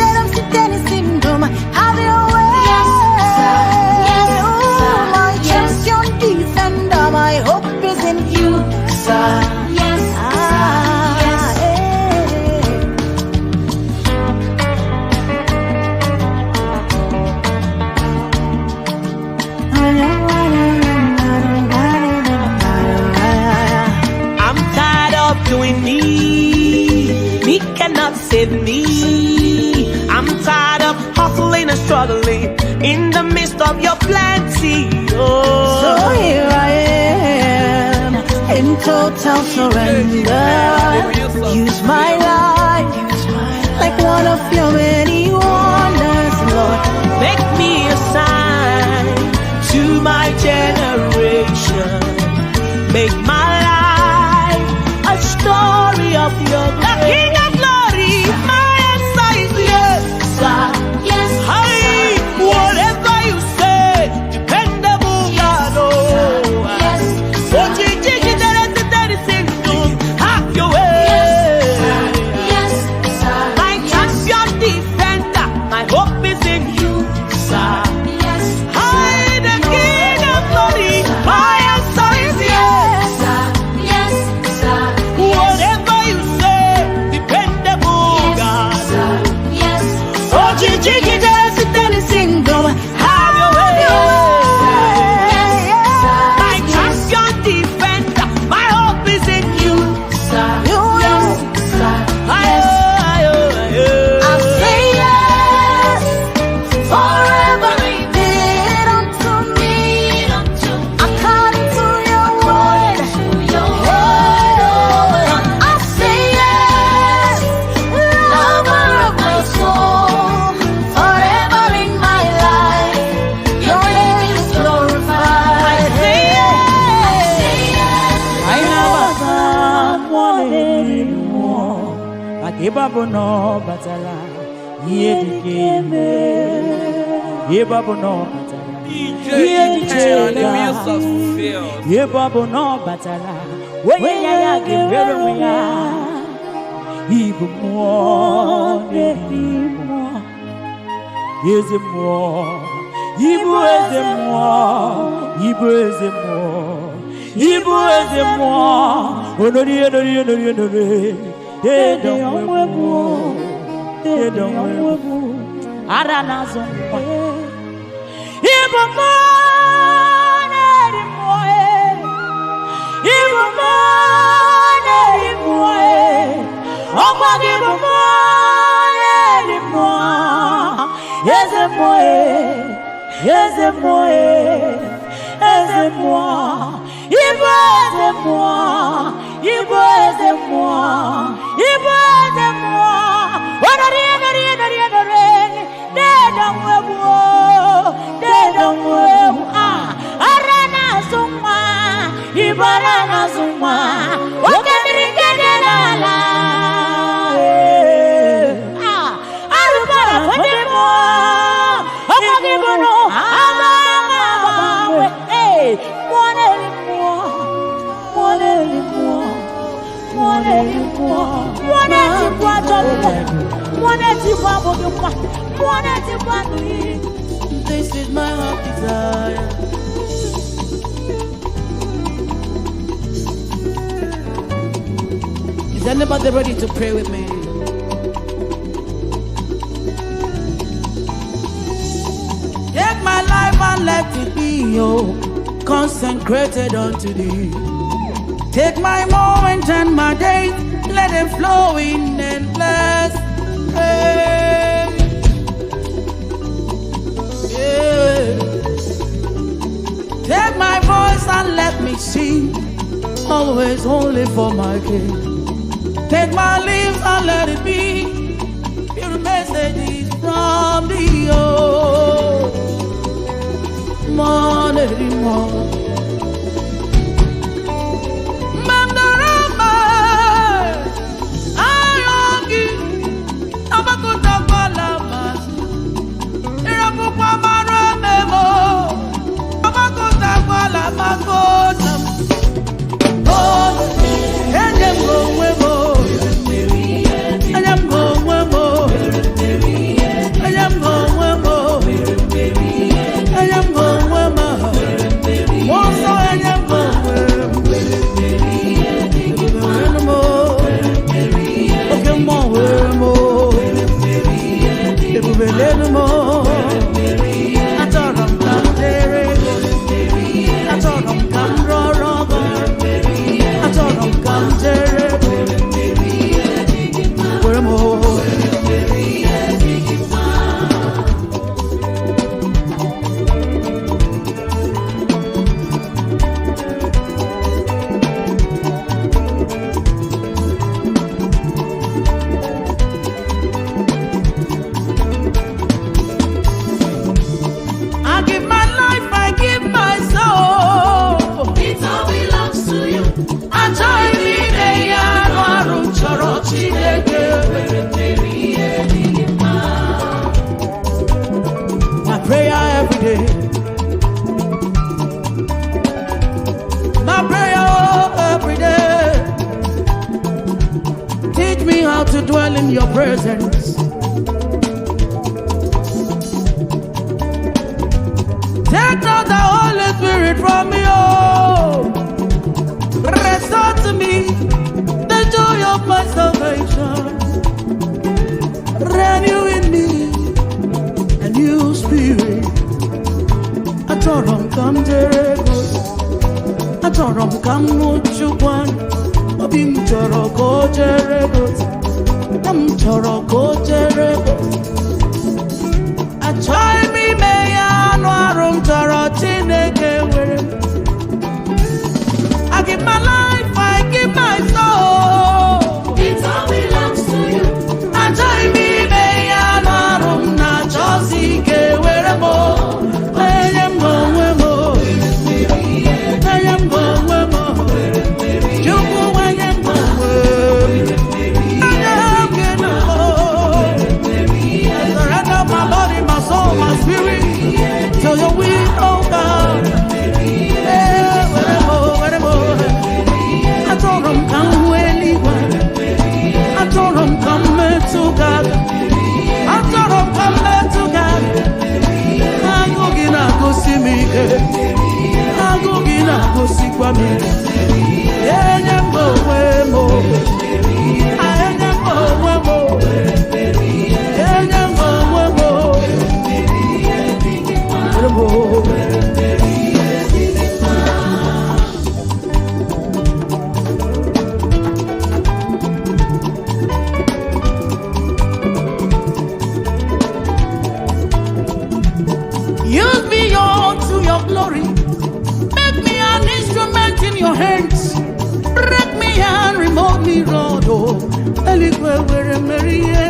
A: Have your way. Yes, sir. Yes, oh, my champion defender, my hope is in you, sir. Yes, sir. Yes.
H: I'm tired of doing me. Me cannot save me. I'm tired of hustling and struggling in the midst of your plenty. Oh.
A: So here I am in total surrender. Use my life like one of your many wonders, Lord.
H: Make me a sign to my generation. Make my life a story of your glory. The King of Glory, my answer is yes, sir.
D: Yes,
H: Hey, whatever you say, dependable God. Oh,
D: yes,
H: oh, Gigi, have your way.
D: yes, sir.
H: My champion defender, my hope is in you, sir.
D: Yes,
H: I, the King of Glory, my answer is yes.
D: sir. Yes, sir.
H: Whatever you say, dependable God.
D: Sir. Yes,
H: Oh, Gigi, have your way. My champion defender, my hope is in you, sir.
A: You,
D: sir.
H: Aye, aye, aye,
A: I
H: aye.
A: say yes, forever be it unto me, according to your word. I say yes, lover of my soul, forever in my life, your name is glorified.
H: I say yes.
G: Anyị na-abata mmụọ na-eri mmụọ maka ebe ọ bụ na ọ batara ihe dị ka eme ebe ọ bụ na ọ batara ihe dị ka ebe ọ bụ na ọ batara onye ya ya ga-enwere onwe ya ịbụ mmụọ na-eri mmụọ eze mmụọ ịbụ eze mmụọ ịbụ eze mmụọ ịbụ eze mmụọ onori onori onori onori dedo nwegbu dedo nwegbu ara na-azụ nwa ịbụ mmụọ na-eri mmụọ e. Ịbụ mmụọ na-eri mmụọ e. Ọkwa gị bụ mmụọ na-eri mmụọ. Eze mmụọ e, eze mmụọ e, eze mmụọ. Ịbụ eze mmụọ, ịbụ eze mmụọ, ịbụ eze mmụọ. Onori, onori, onori, onori. Dedo nwegbu o, dedo nwegbu. Ah, ara na-azụ nwa, ịbụ ara na-azụ nwa. Oke mmiri nke dị n'ala. Ee. Ah, arụbara ndị mmụọ. Ọkwa gị bụ nụ, ama ama agbanwe. Ee, mmụọ na-eri mmụọ, mmụọ na-eri mmụọ, mmụọ na-eri mmụọ. Mmụọ na-etikwa ajọ mmụọ, mmụọ na-etikwa abụghị nwa, mmụọ na-etikwa ndụ iri.
E: This is my heart desire. Is anybody ready to pray with me? Take my life and let it be, oh, consecrated unto thee. Take my moment and my days, let them flow in and bless. Hey. Yeah. Take my voice and let me sing, always only for my King. Take my lips and let it be, pure messages from the old. Money, more. Mandarama, I love you. Chukwu mara ememo. Agbakọtakwala agbakọta m. Oh, enye m onwe m. Enye m onwe m. Enye m onwe m. Enye m onwe m. Mmụọ nsọ enye m onwe m. Were m o. Oke mmụọ were m o. Ebube lelu m o. Achọrọ m ka m jere ego. Achọrọ m ka m rọrọ gị ọrụ. Achọrọ m ka m jere ego. Were m o. I give my life, I give my soul.
C: It all belongs to you.
E: Achọghị m ime ihe anụ arụ chọrọ Chineke. My prayer every day. My prayer oh, every day. Teach me how to dwell in your presence. Take not the Holy Spirit from me, oh. Restore to me the joy of my salvation. Renew in me a new spirit. Achọrọ m ka m jere ego. Achọrọ m ka m hụ Chukwu anya. Obi m chọrọ ka o jere ego. M chọrọ ka o jere ego. Achọghị m ime ya anụ arụ m chọrọ Chineke were m. I give my life, I give my soul.
C: It all belongs to you.
E: Achọghị m ime ya anụ arụ m na-achọsi ike were m o. Enye m onwe m o. Enye m onwe m o. Chukwu enye m onwe m. Enye m gị na m o. I surrender my body, my soul, my spirit to your will, oh God. Eh, were m o, were m o. Achọrọ m ka m hụ eluigwe. Achọrọ m ka m metụ gị aka. Achọrọ m ka m metụ gị aka. Agụụ gị na-agụsi m ike. Agụụ gị na-agụsikwa m ike. Enye m onwe m o. Enye m onwe m o. Enye m onwe m o. Were m o. Use me all to your glory. Make me an instrument in your hands. Break me and remold me, Lord. Oh, eluigwe were merie.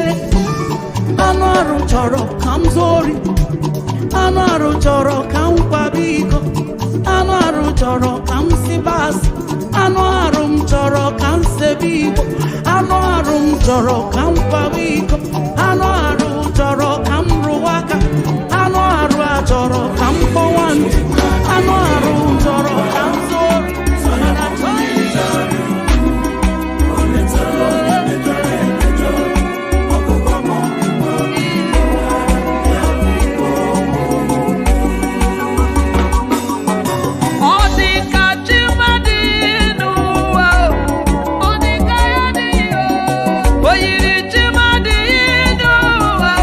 E: Anụ arụ chọrọ ka m zuo ori. Anụ arụ chọrọ ka m kwaba iko. Anụ arụ chọrọ ka m siba asị. Anụ arụ m chọrọ ka m sebe igbo. Anụ arụ m chọrọ ka m kwaba iko. Anụ arụ chọrọ ka m rụwa aka. Anụ arụ a chọrọ ka m kpọwa ntị. Anụ arụ chọrọ ka m zuo ori. Mana achọghị m.
I: Ọ dị ka chi mmadụ n'ụwa, ọ dị ka ya adịghị o. O yiri chi mmadụ n'ụwa,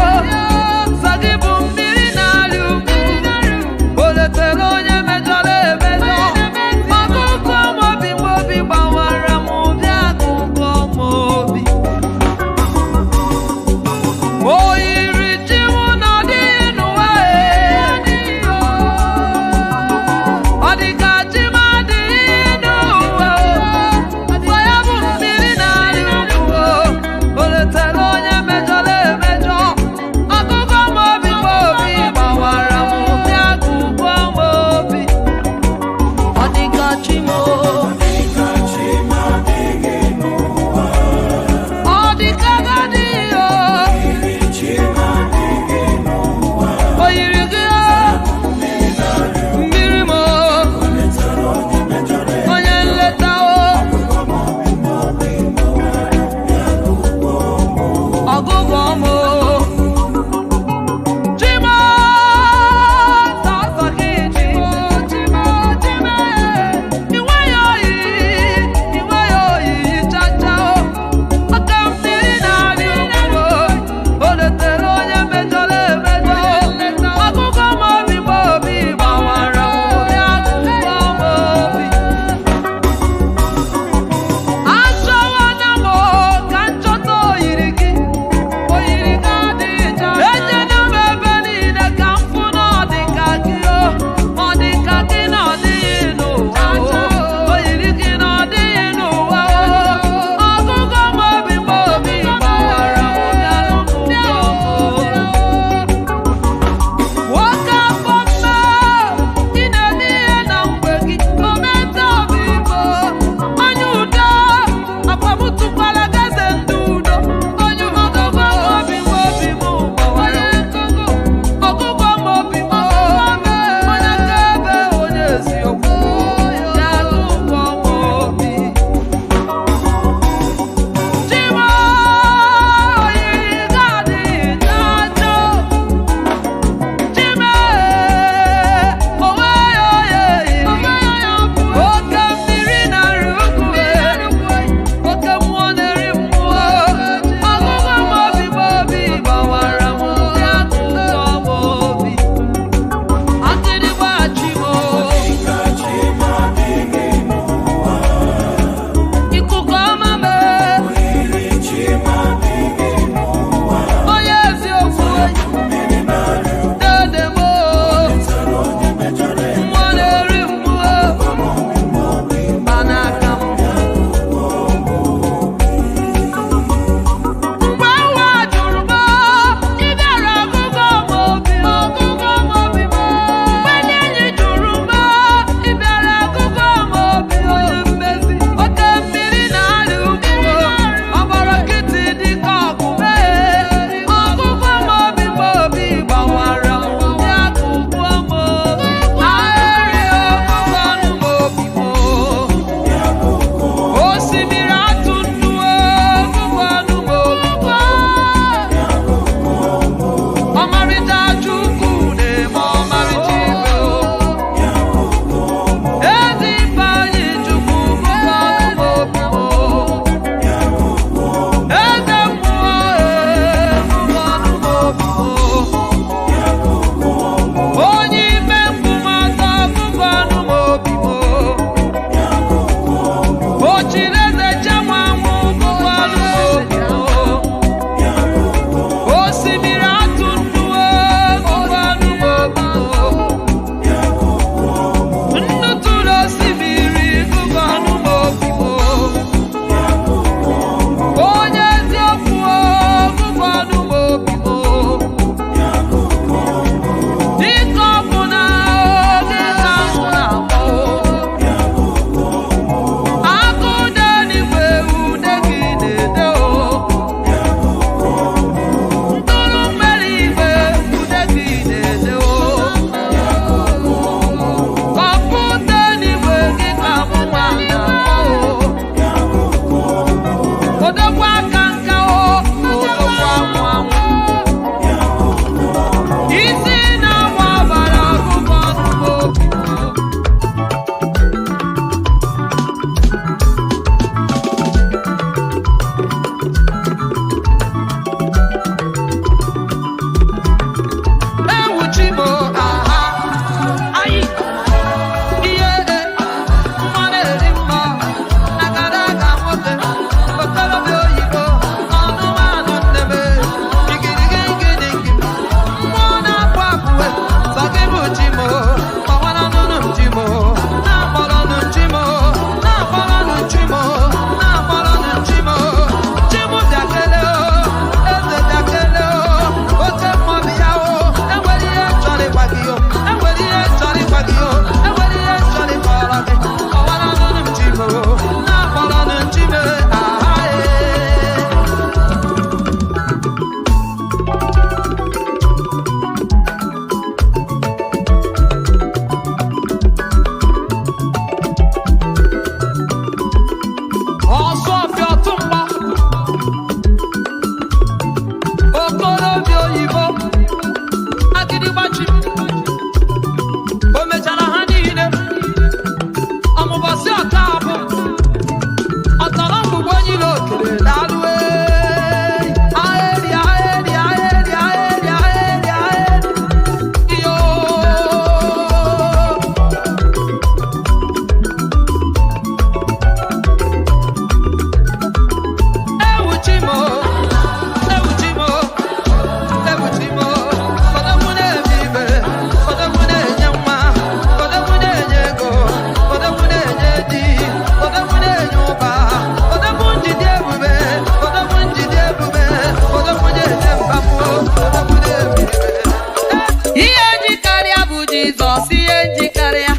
E: Jizọs. Ihe njikarịa,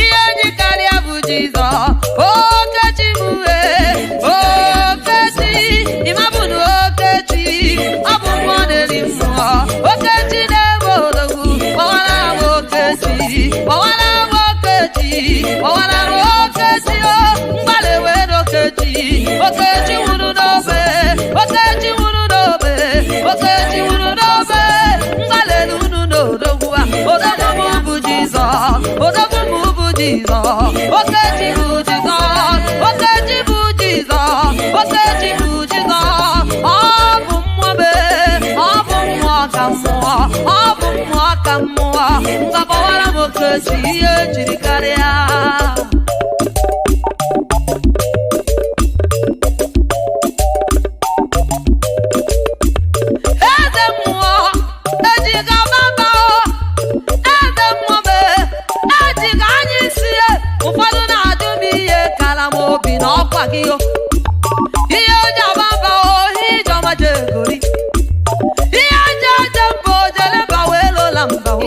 E: ihe njikarịa bụ Jizọs. Okechi m wee, Okechi, ịmabụnụ Okechi, ọ bụ mmụọ na-eri mmụọ. Okechi na-eme odogwu, kpọwara m Okechi, kpọwara m Okechi, kpọwara m Okechi o, mgbalị wee n'Okechi. Okechi nwụrụ n'obe, Okechi nwụrụ n'obe, Okechi nwụrụ n'obe, mgbalị unu n'odogwu a. Odogwu m bụ Jizọs, odogwu m bụ Jizọs, Okechi bụ Jizọs, Okechi bụ Jizọs, Okechi bụ Jizọs. Ọ bụ mmụọ mee, ọ bụ mmụọ ka mmụọ, ọ bụ mmụọ ka mmụọ. Ngwa m Okechi, ihe jiri karịa. Eze mmụọ ejiga maba o, eze mmụọ mee ejiga anya isi ya. Ụfọdụ na-ajụ m ihe kara m obi na ọkwa gị o. Ihe oji amaba o, ihe ijeọma je egori. Ihe nje eje mba ojele mba wee lola mba o.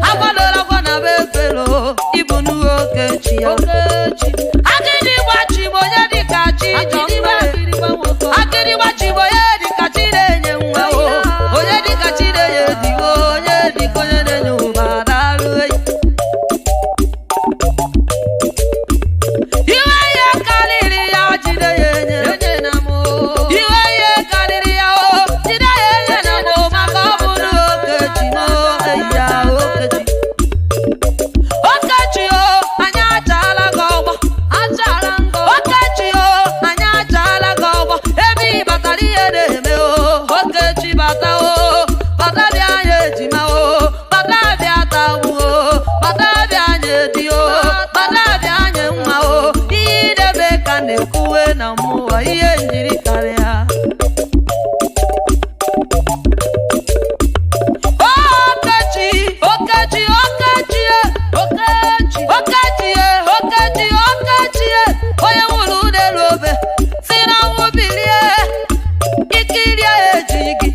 E: Agwadola gwa na be efelo, ịbụ nnu Okechi ya. Agịdị gbachi m onye dịka chi jọ mma. Agịdị gbachi m onye dịka chi na-enye nwa o. Onye dịka chi na-enye di o, onye dịka onye na-enye ụba daalụ eyi. Iwe ihe karịrị ya jide ya enye. Iwe ihe karịrị ya o, jide ya enye na m o, maka ọ bụrụ Okechi m o, eyi ya Okechi. Okechi o, anyị achaala gị ọgbọ. Okechi o, anyị achaala gị ọgbọ. Ebe ị batara ihe na-eme o. Okechi bata o, bata bịa anyị ejima o, bata bịa tagbu o, bata bịa anyị edi o, bata bịa anyị nwa o. Ihe idebe ka na-ekwuwe na mmụọ, ihe njiri karịa. Okechi, Okechi, Okechi, Okechi, Okechi, Okechi, Okechi, onye nwụrụ n'elu obe si na ọnwụ bilie, ikiri ejighị gị,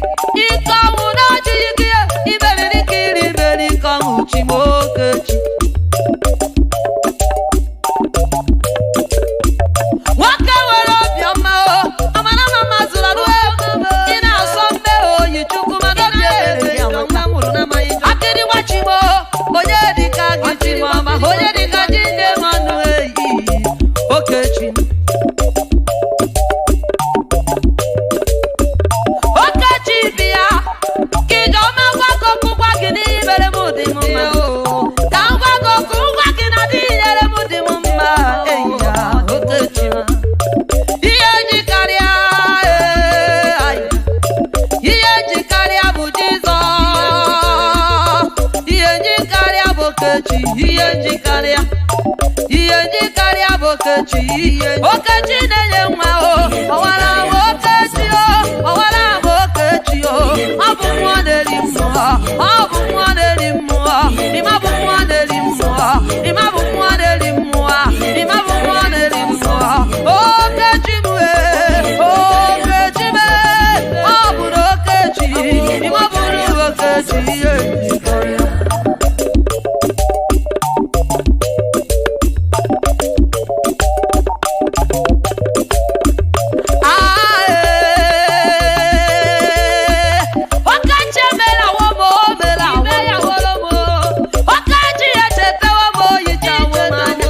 E: ike ọnwụ na-ejighị gị, imeriri ka iri imeri ike ọnwụ chi m Okechi. Nwoke nwere obiọma o, amara na mma zụrụ arụ ị na-asọ mbe oyi chukwu mana obi ebere ya nwata. Akịrị gbachimo, onye dịka gị chimọma, onye dịka ji nne manụ eyi, Okechi. Okechi bi ya, ka ijeọma gwa gị okwu gwa gị na imere m dị m mma. Ka m gwa gị okwu gwa gị na dị nyere m dị m mma, eyi ya, Okechi m. Ihe njikarịa, ee, ayi. Ihe njikarịa bụ Jizọs. Ihe njikarịa bụ Okechi. Ihe njikarịa, ihe njikarịa bụ Okechi. Okechi na-enye nwa o, ọwara m Okechi o, ọwara m Okechi o. Ọ bụ mmụọ na-eri mmụọ, ọ bụ mmụọ na-eri mmụọ. Ịma bụ mmụọ na-eri mmụọ, ịma bụ mmụọ na-eri mmụọ, ịma bụ mmụọ na-eri mmụọ. Okechi m ee, Okechi m ee, ọ bụ na Okechi, ịma bụrụ Okechi ihe njikọrọ. Okechi emelawo m, o melawo m. Okechi echetawo m, o hichawo m anya.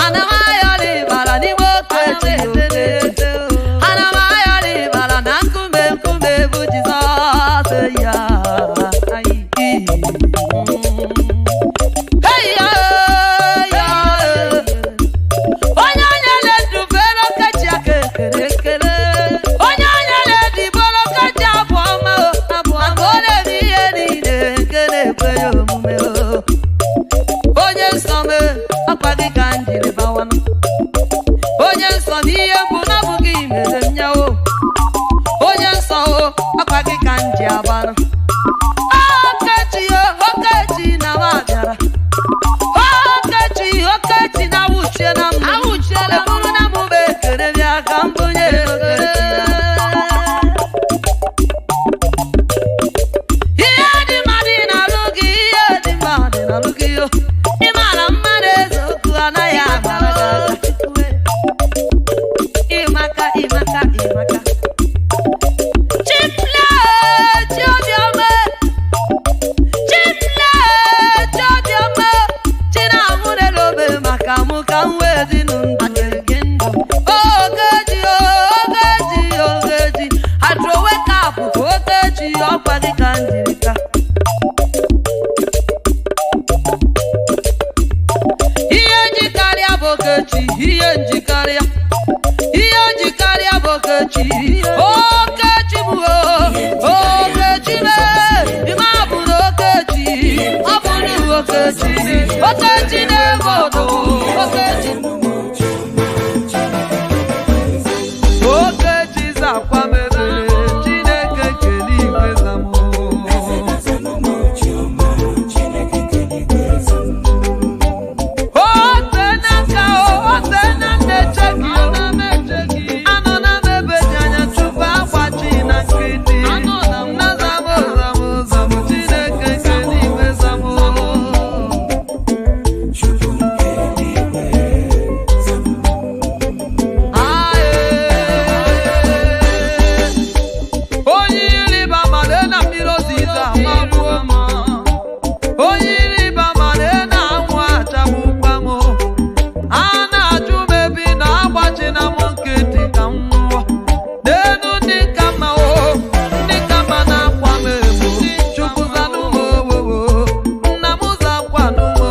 E: Ana m ayọrọ ịbara n'ime Okechi. Ana m ayọrọ ịbara na nkume nkume bụ Jizọs ya. Hey, ya, ya. Onye onye na-edubere Okechi aka ekele ekele. Onye onye na-edibere Okechi abụ ọma o, abụ ọma. Maka ọ na-eme ihe niile nke na-ekwe ya omume o. Onye nsọ m, ọkwa gị ka m jiri bawanụ. Onye nsọ m, ihe mbụ na ọ bụ gị mere m ya o. Onye nsọ o, ọkwa gị ka m ji abanụ. Okechi o, oke n'alụ gị o. Ị mara mmadụ eze okwu anaghị agbara gị aka. Ịmaka, ịmaka, ịmaka. Chimle, Chiobioma. Chimle, Chiobioma. Chinahụ na-elobe maka mụ ka m wee dị ndụ. Ogechi, Ogechi, Ogechi. I throw a cap, Ogechi, ọkwa gị ka m jiri ka. Ihe njikarịa bụ Ogechi, ihe njikarịa. Ihe njikarịa bụ Ogechi, Ogechi bụ o, Ogechi mee, ime abụ na Ogechi, ọ bụ na Ogechi, Ogechi na-ebe ọdụ, Ogechi. Ogechi zakwa m ebere, Chineke kele igwe zamụ. Ote n'aka o, ote na nneche gị o. Anọ na m ebe dị anya tupu agbachi na nkịtị. Nna zamụ zamụ zamụ, Chineke kele igwe zamụ. Aye. Onye ịrịba ama lee na mmiri ozizo amagbuo m. Onye ịrịba ama lee na anwụ achagbukwa m. A na-ajụ m ebe ị na-agbachi na m nkịtị ka m nwụọ. N'elu ndị ka mma o, ndị ka mma na-akwa m emo. Chukwu zanụ m owowo, nna m zakwanụ m o.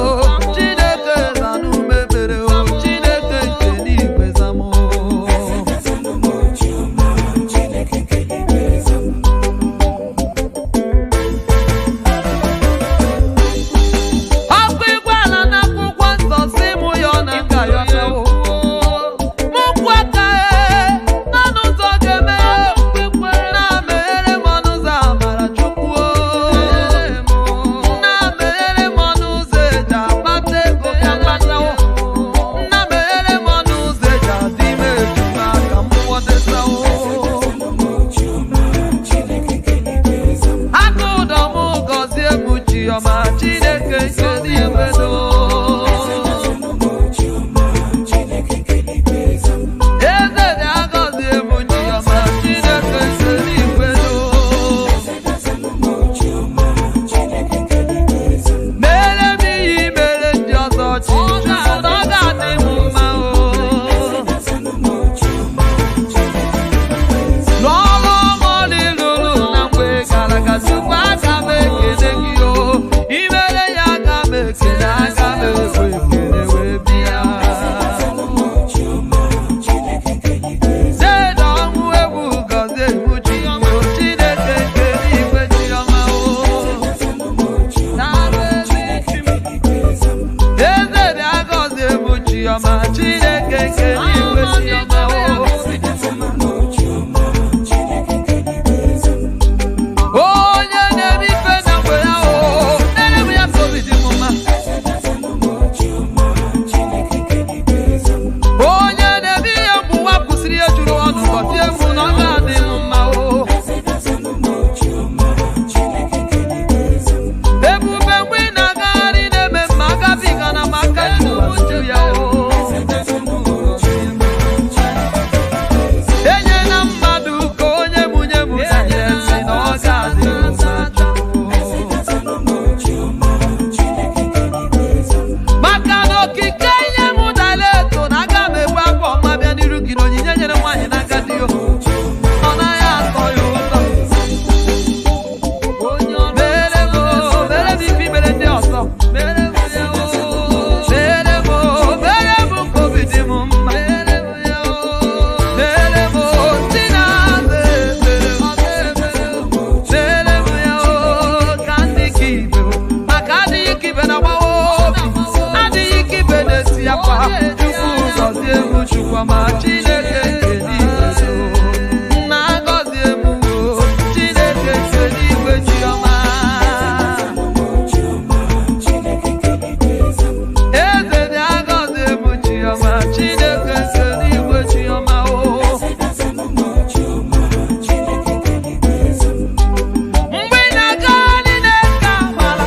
E: Chineke zanụ m ebere o, Chineke nke n'igwe za m o. Ọkụ igwe ala n'akwụkwọ nsọ si mụ ya ọ na nka ya ọsọ. Mụ kwụ aka e, n'ọnụ ụzọ ga-emeghe. Na-emeghere m ọnụ ụzọ amara Chukwu o. Na-emeghere m ọnụ ụzọ eji akpata ego ka mkpata o. Na-emeghere m ọnụ ụzọ eji adị ime ejima ka m gwọdesa o. Aka ụdọ m gọzie m Chiọma Chineke nke n'igwe do. Eze dị agọzie m Chiọma Chineke nke n'igwe do. Mere m ihe mere ndị ọzọ chi, na ọ ga-adị m mma o. N'ọrụ ọma lụrụ na mgbe gara aga tupu aga m ekele gị o imere ya aga m ekele aga m ekwe ekele wee bịa. Zeda ọnwụ egwu gọzie egwu Chiọma Chineke nke n'igwe Chiọma o. Eze bịa gọzie egwu Chiọma Chineke nke n'igwe Chiọma o. Onye na-eme ife na mgbe ya o, nene m ya ka obi dị m mma. Onye na-eme ihe mgbe ụwa kwụsịrị ihe juru ọnụ gọzie m na ọ ga-adị m mma o. Ebube mgbe ị na-agagharị na-eme mma agabiga na maka ju ya o. Enyela mmadụ ka onye mụnye m tinye si na ọ ga-adị m mma. Maka na okike ihe m dara eto na aga m egbu akwa ọma bịa n'iru gị na onyinye nyere nwaanyị n'aka di ya. Ọ naghị atọ ya ụtọ. Mere m o, mere m ife imere ndị ọzọ. Mere m ya o, mere m o, mere m ka obi dị m mma. Mere m o, ndị na-aza ekpere. Mere m ya o, ka ndị ka ibe o. Maka adịghị ka ibe na-agbawa obi. Adịghị ka ibe na-esi akwa. Chukwu gọzie m Chukwuma Chineke nke n'igwe so. Nna gọzie m o, Chineke nke n'igwe Chiọma. Eze bịa gọzie m Chiọma, Chineke nke n'igwe Chiọma o. Mgbe ị na-aga niile ka amara.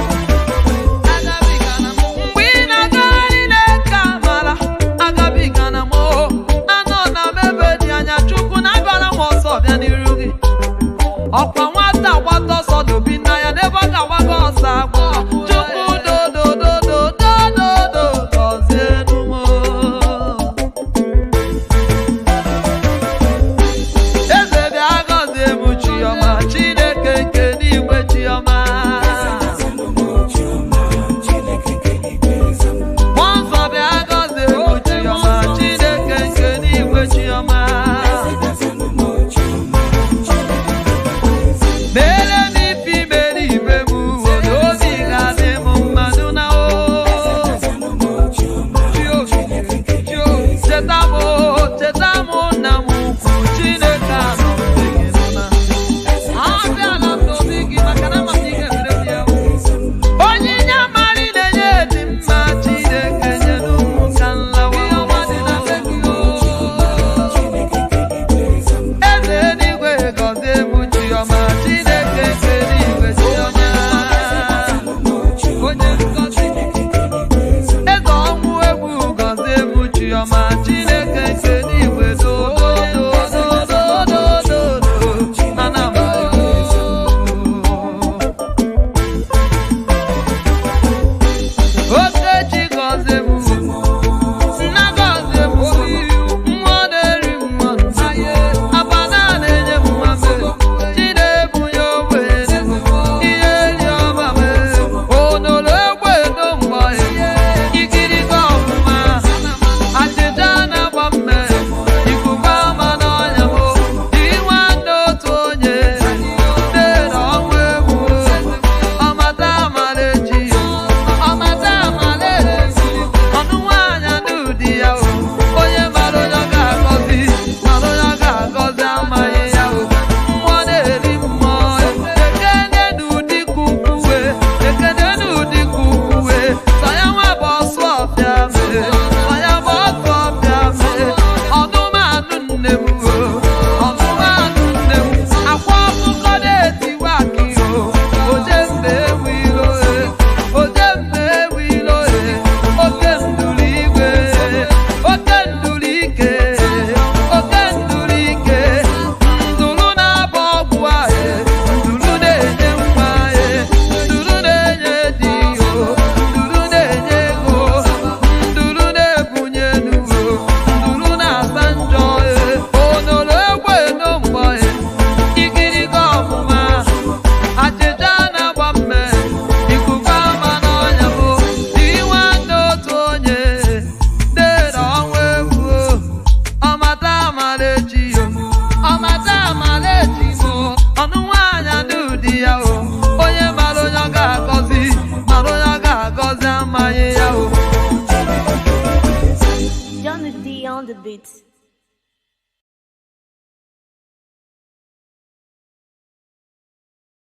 E: Onye ngọzi. Eze ọnwụ egwu gọzie m Chiọma Chineke nke n'igwe dododododododo ana m ayọ. Okechi gọzie m, nna gọzie m, mmụọ na-eri mmanụ, abana na-enye m mmanụ, chi na-ebunye ogbenye, ihe eri ọma m, onolo egbe edo mgbe, ikiriko ọfụma, achịcha na-agba mme, ikuku ama n'ọnya m, dị nwanne otu onye, nne na ọnwụ egwu, ọmata amara echi, ọmata amara echi, ọnụ nwaanyị anụ di ya o, onye mara onye ọ ga-agọzi, mara onye ọ ga-agọzi amaghị ya o, mmụọ na-eri mmụọ, ekene n'ụdị ka ukwuwe, ekene n'ụdị ka ukwuwe, sọ ya nwa bụ ọsụ ọfịa mee, sọ ya bụ ọsụ ọfịa mee, ọnụmanụ nne m o, ọnụmanụ nne m, akwa ọkụkọ na-etiwa akị o, oje mbe ewu ilo e, oje mbe ewu ilo e, oke nduru igwe, oke nduru ike, oke nduru ike, nduru na-abọ ọgwụ ahụ, nduru na-enye nwa e, nduru na-enye di o, nduru na-enye ego, nduru na-ebunye enu o, nduru na-asa njọ e, onolo egbe eno mgbọ e, ikiriko ọmụma, achịcha na-agba mme, ikuku ama n'ọnya bụ dị nwanne otu onye, dere ọnwa egwu o, ọmata amara echi o, ọmata amara echi o, ọnụ nwaanyị anụ di ya o, onye mara onye ọ ga-agọzi, mara onye ọ ga-agọzi amaghị ya o.
D: John D on the beat.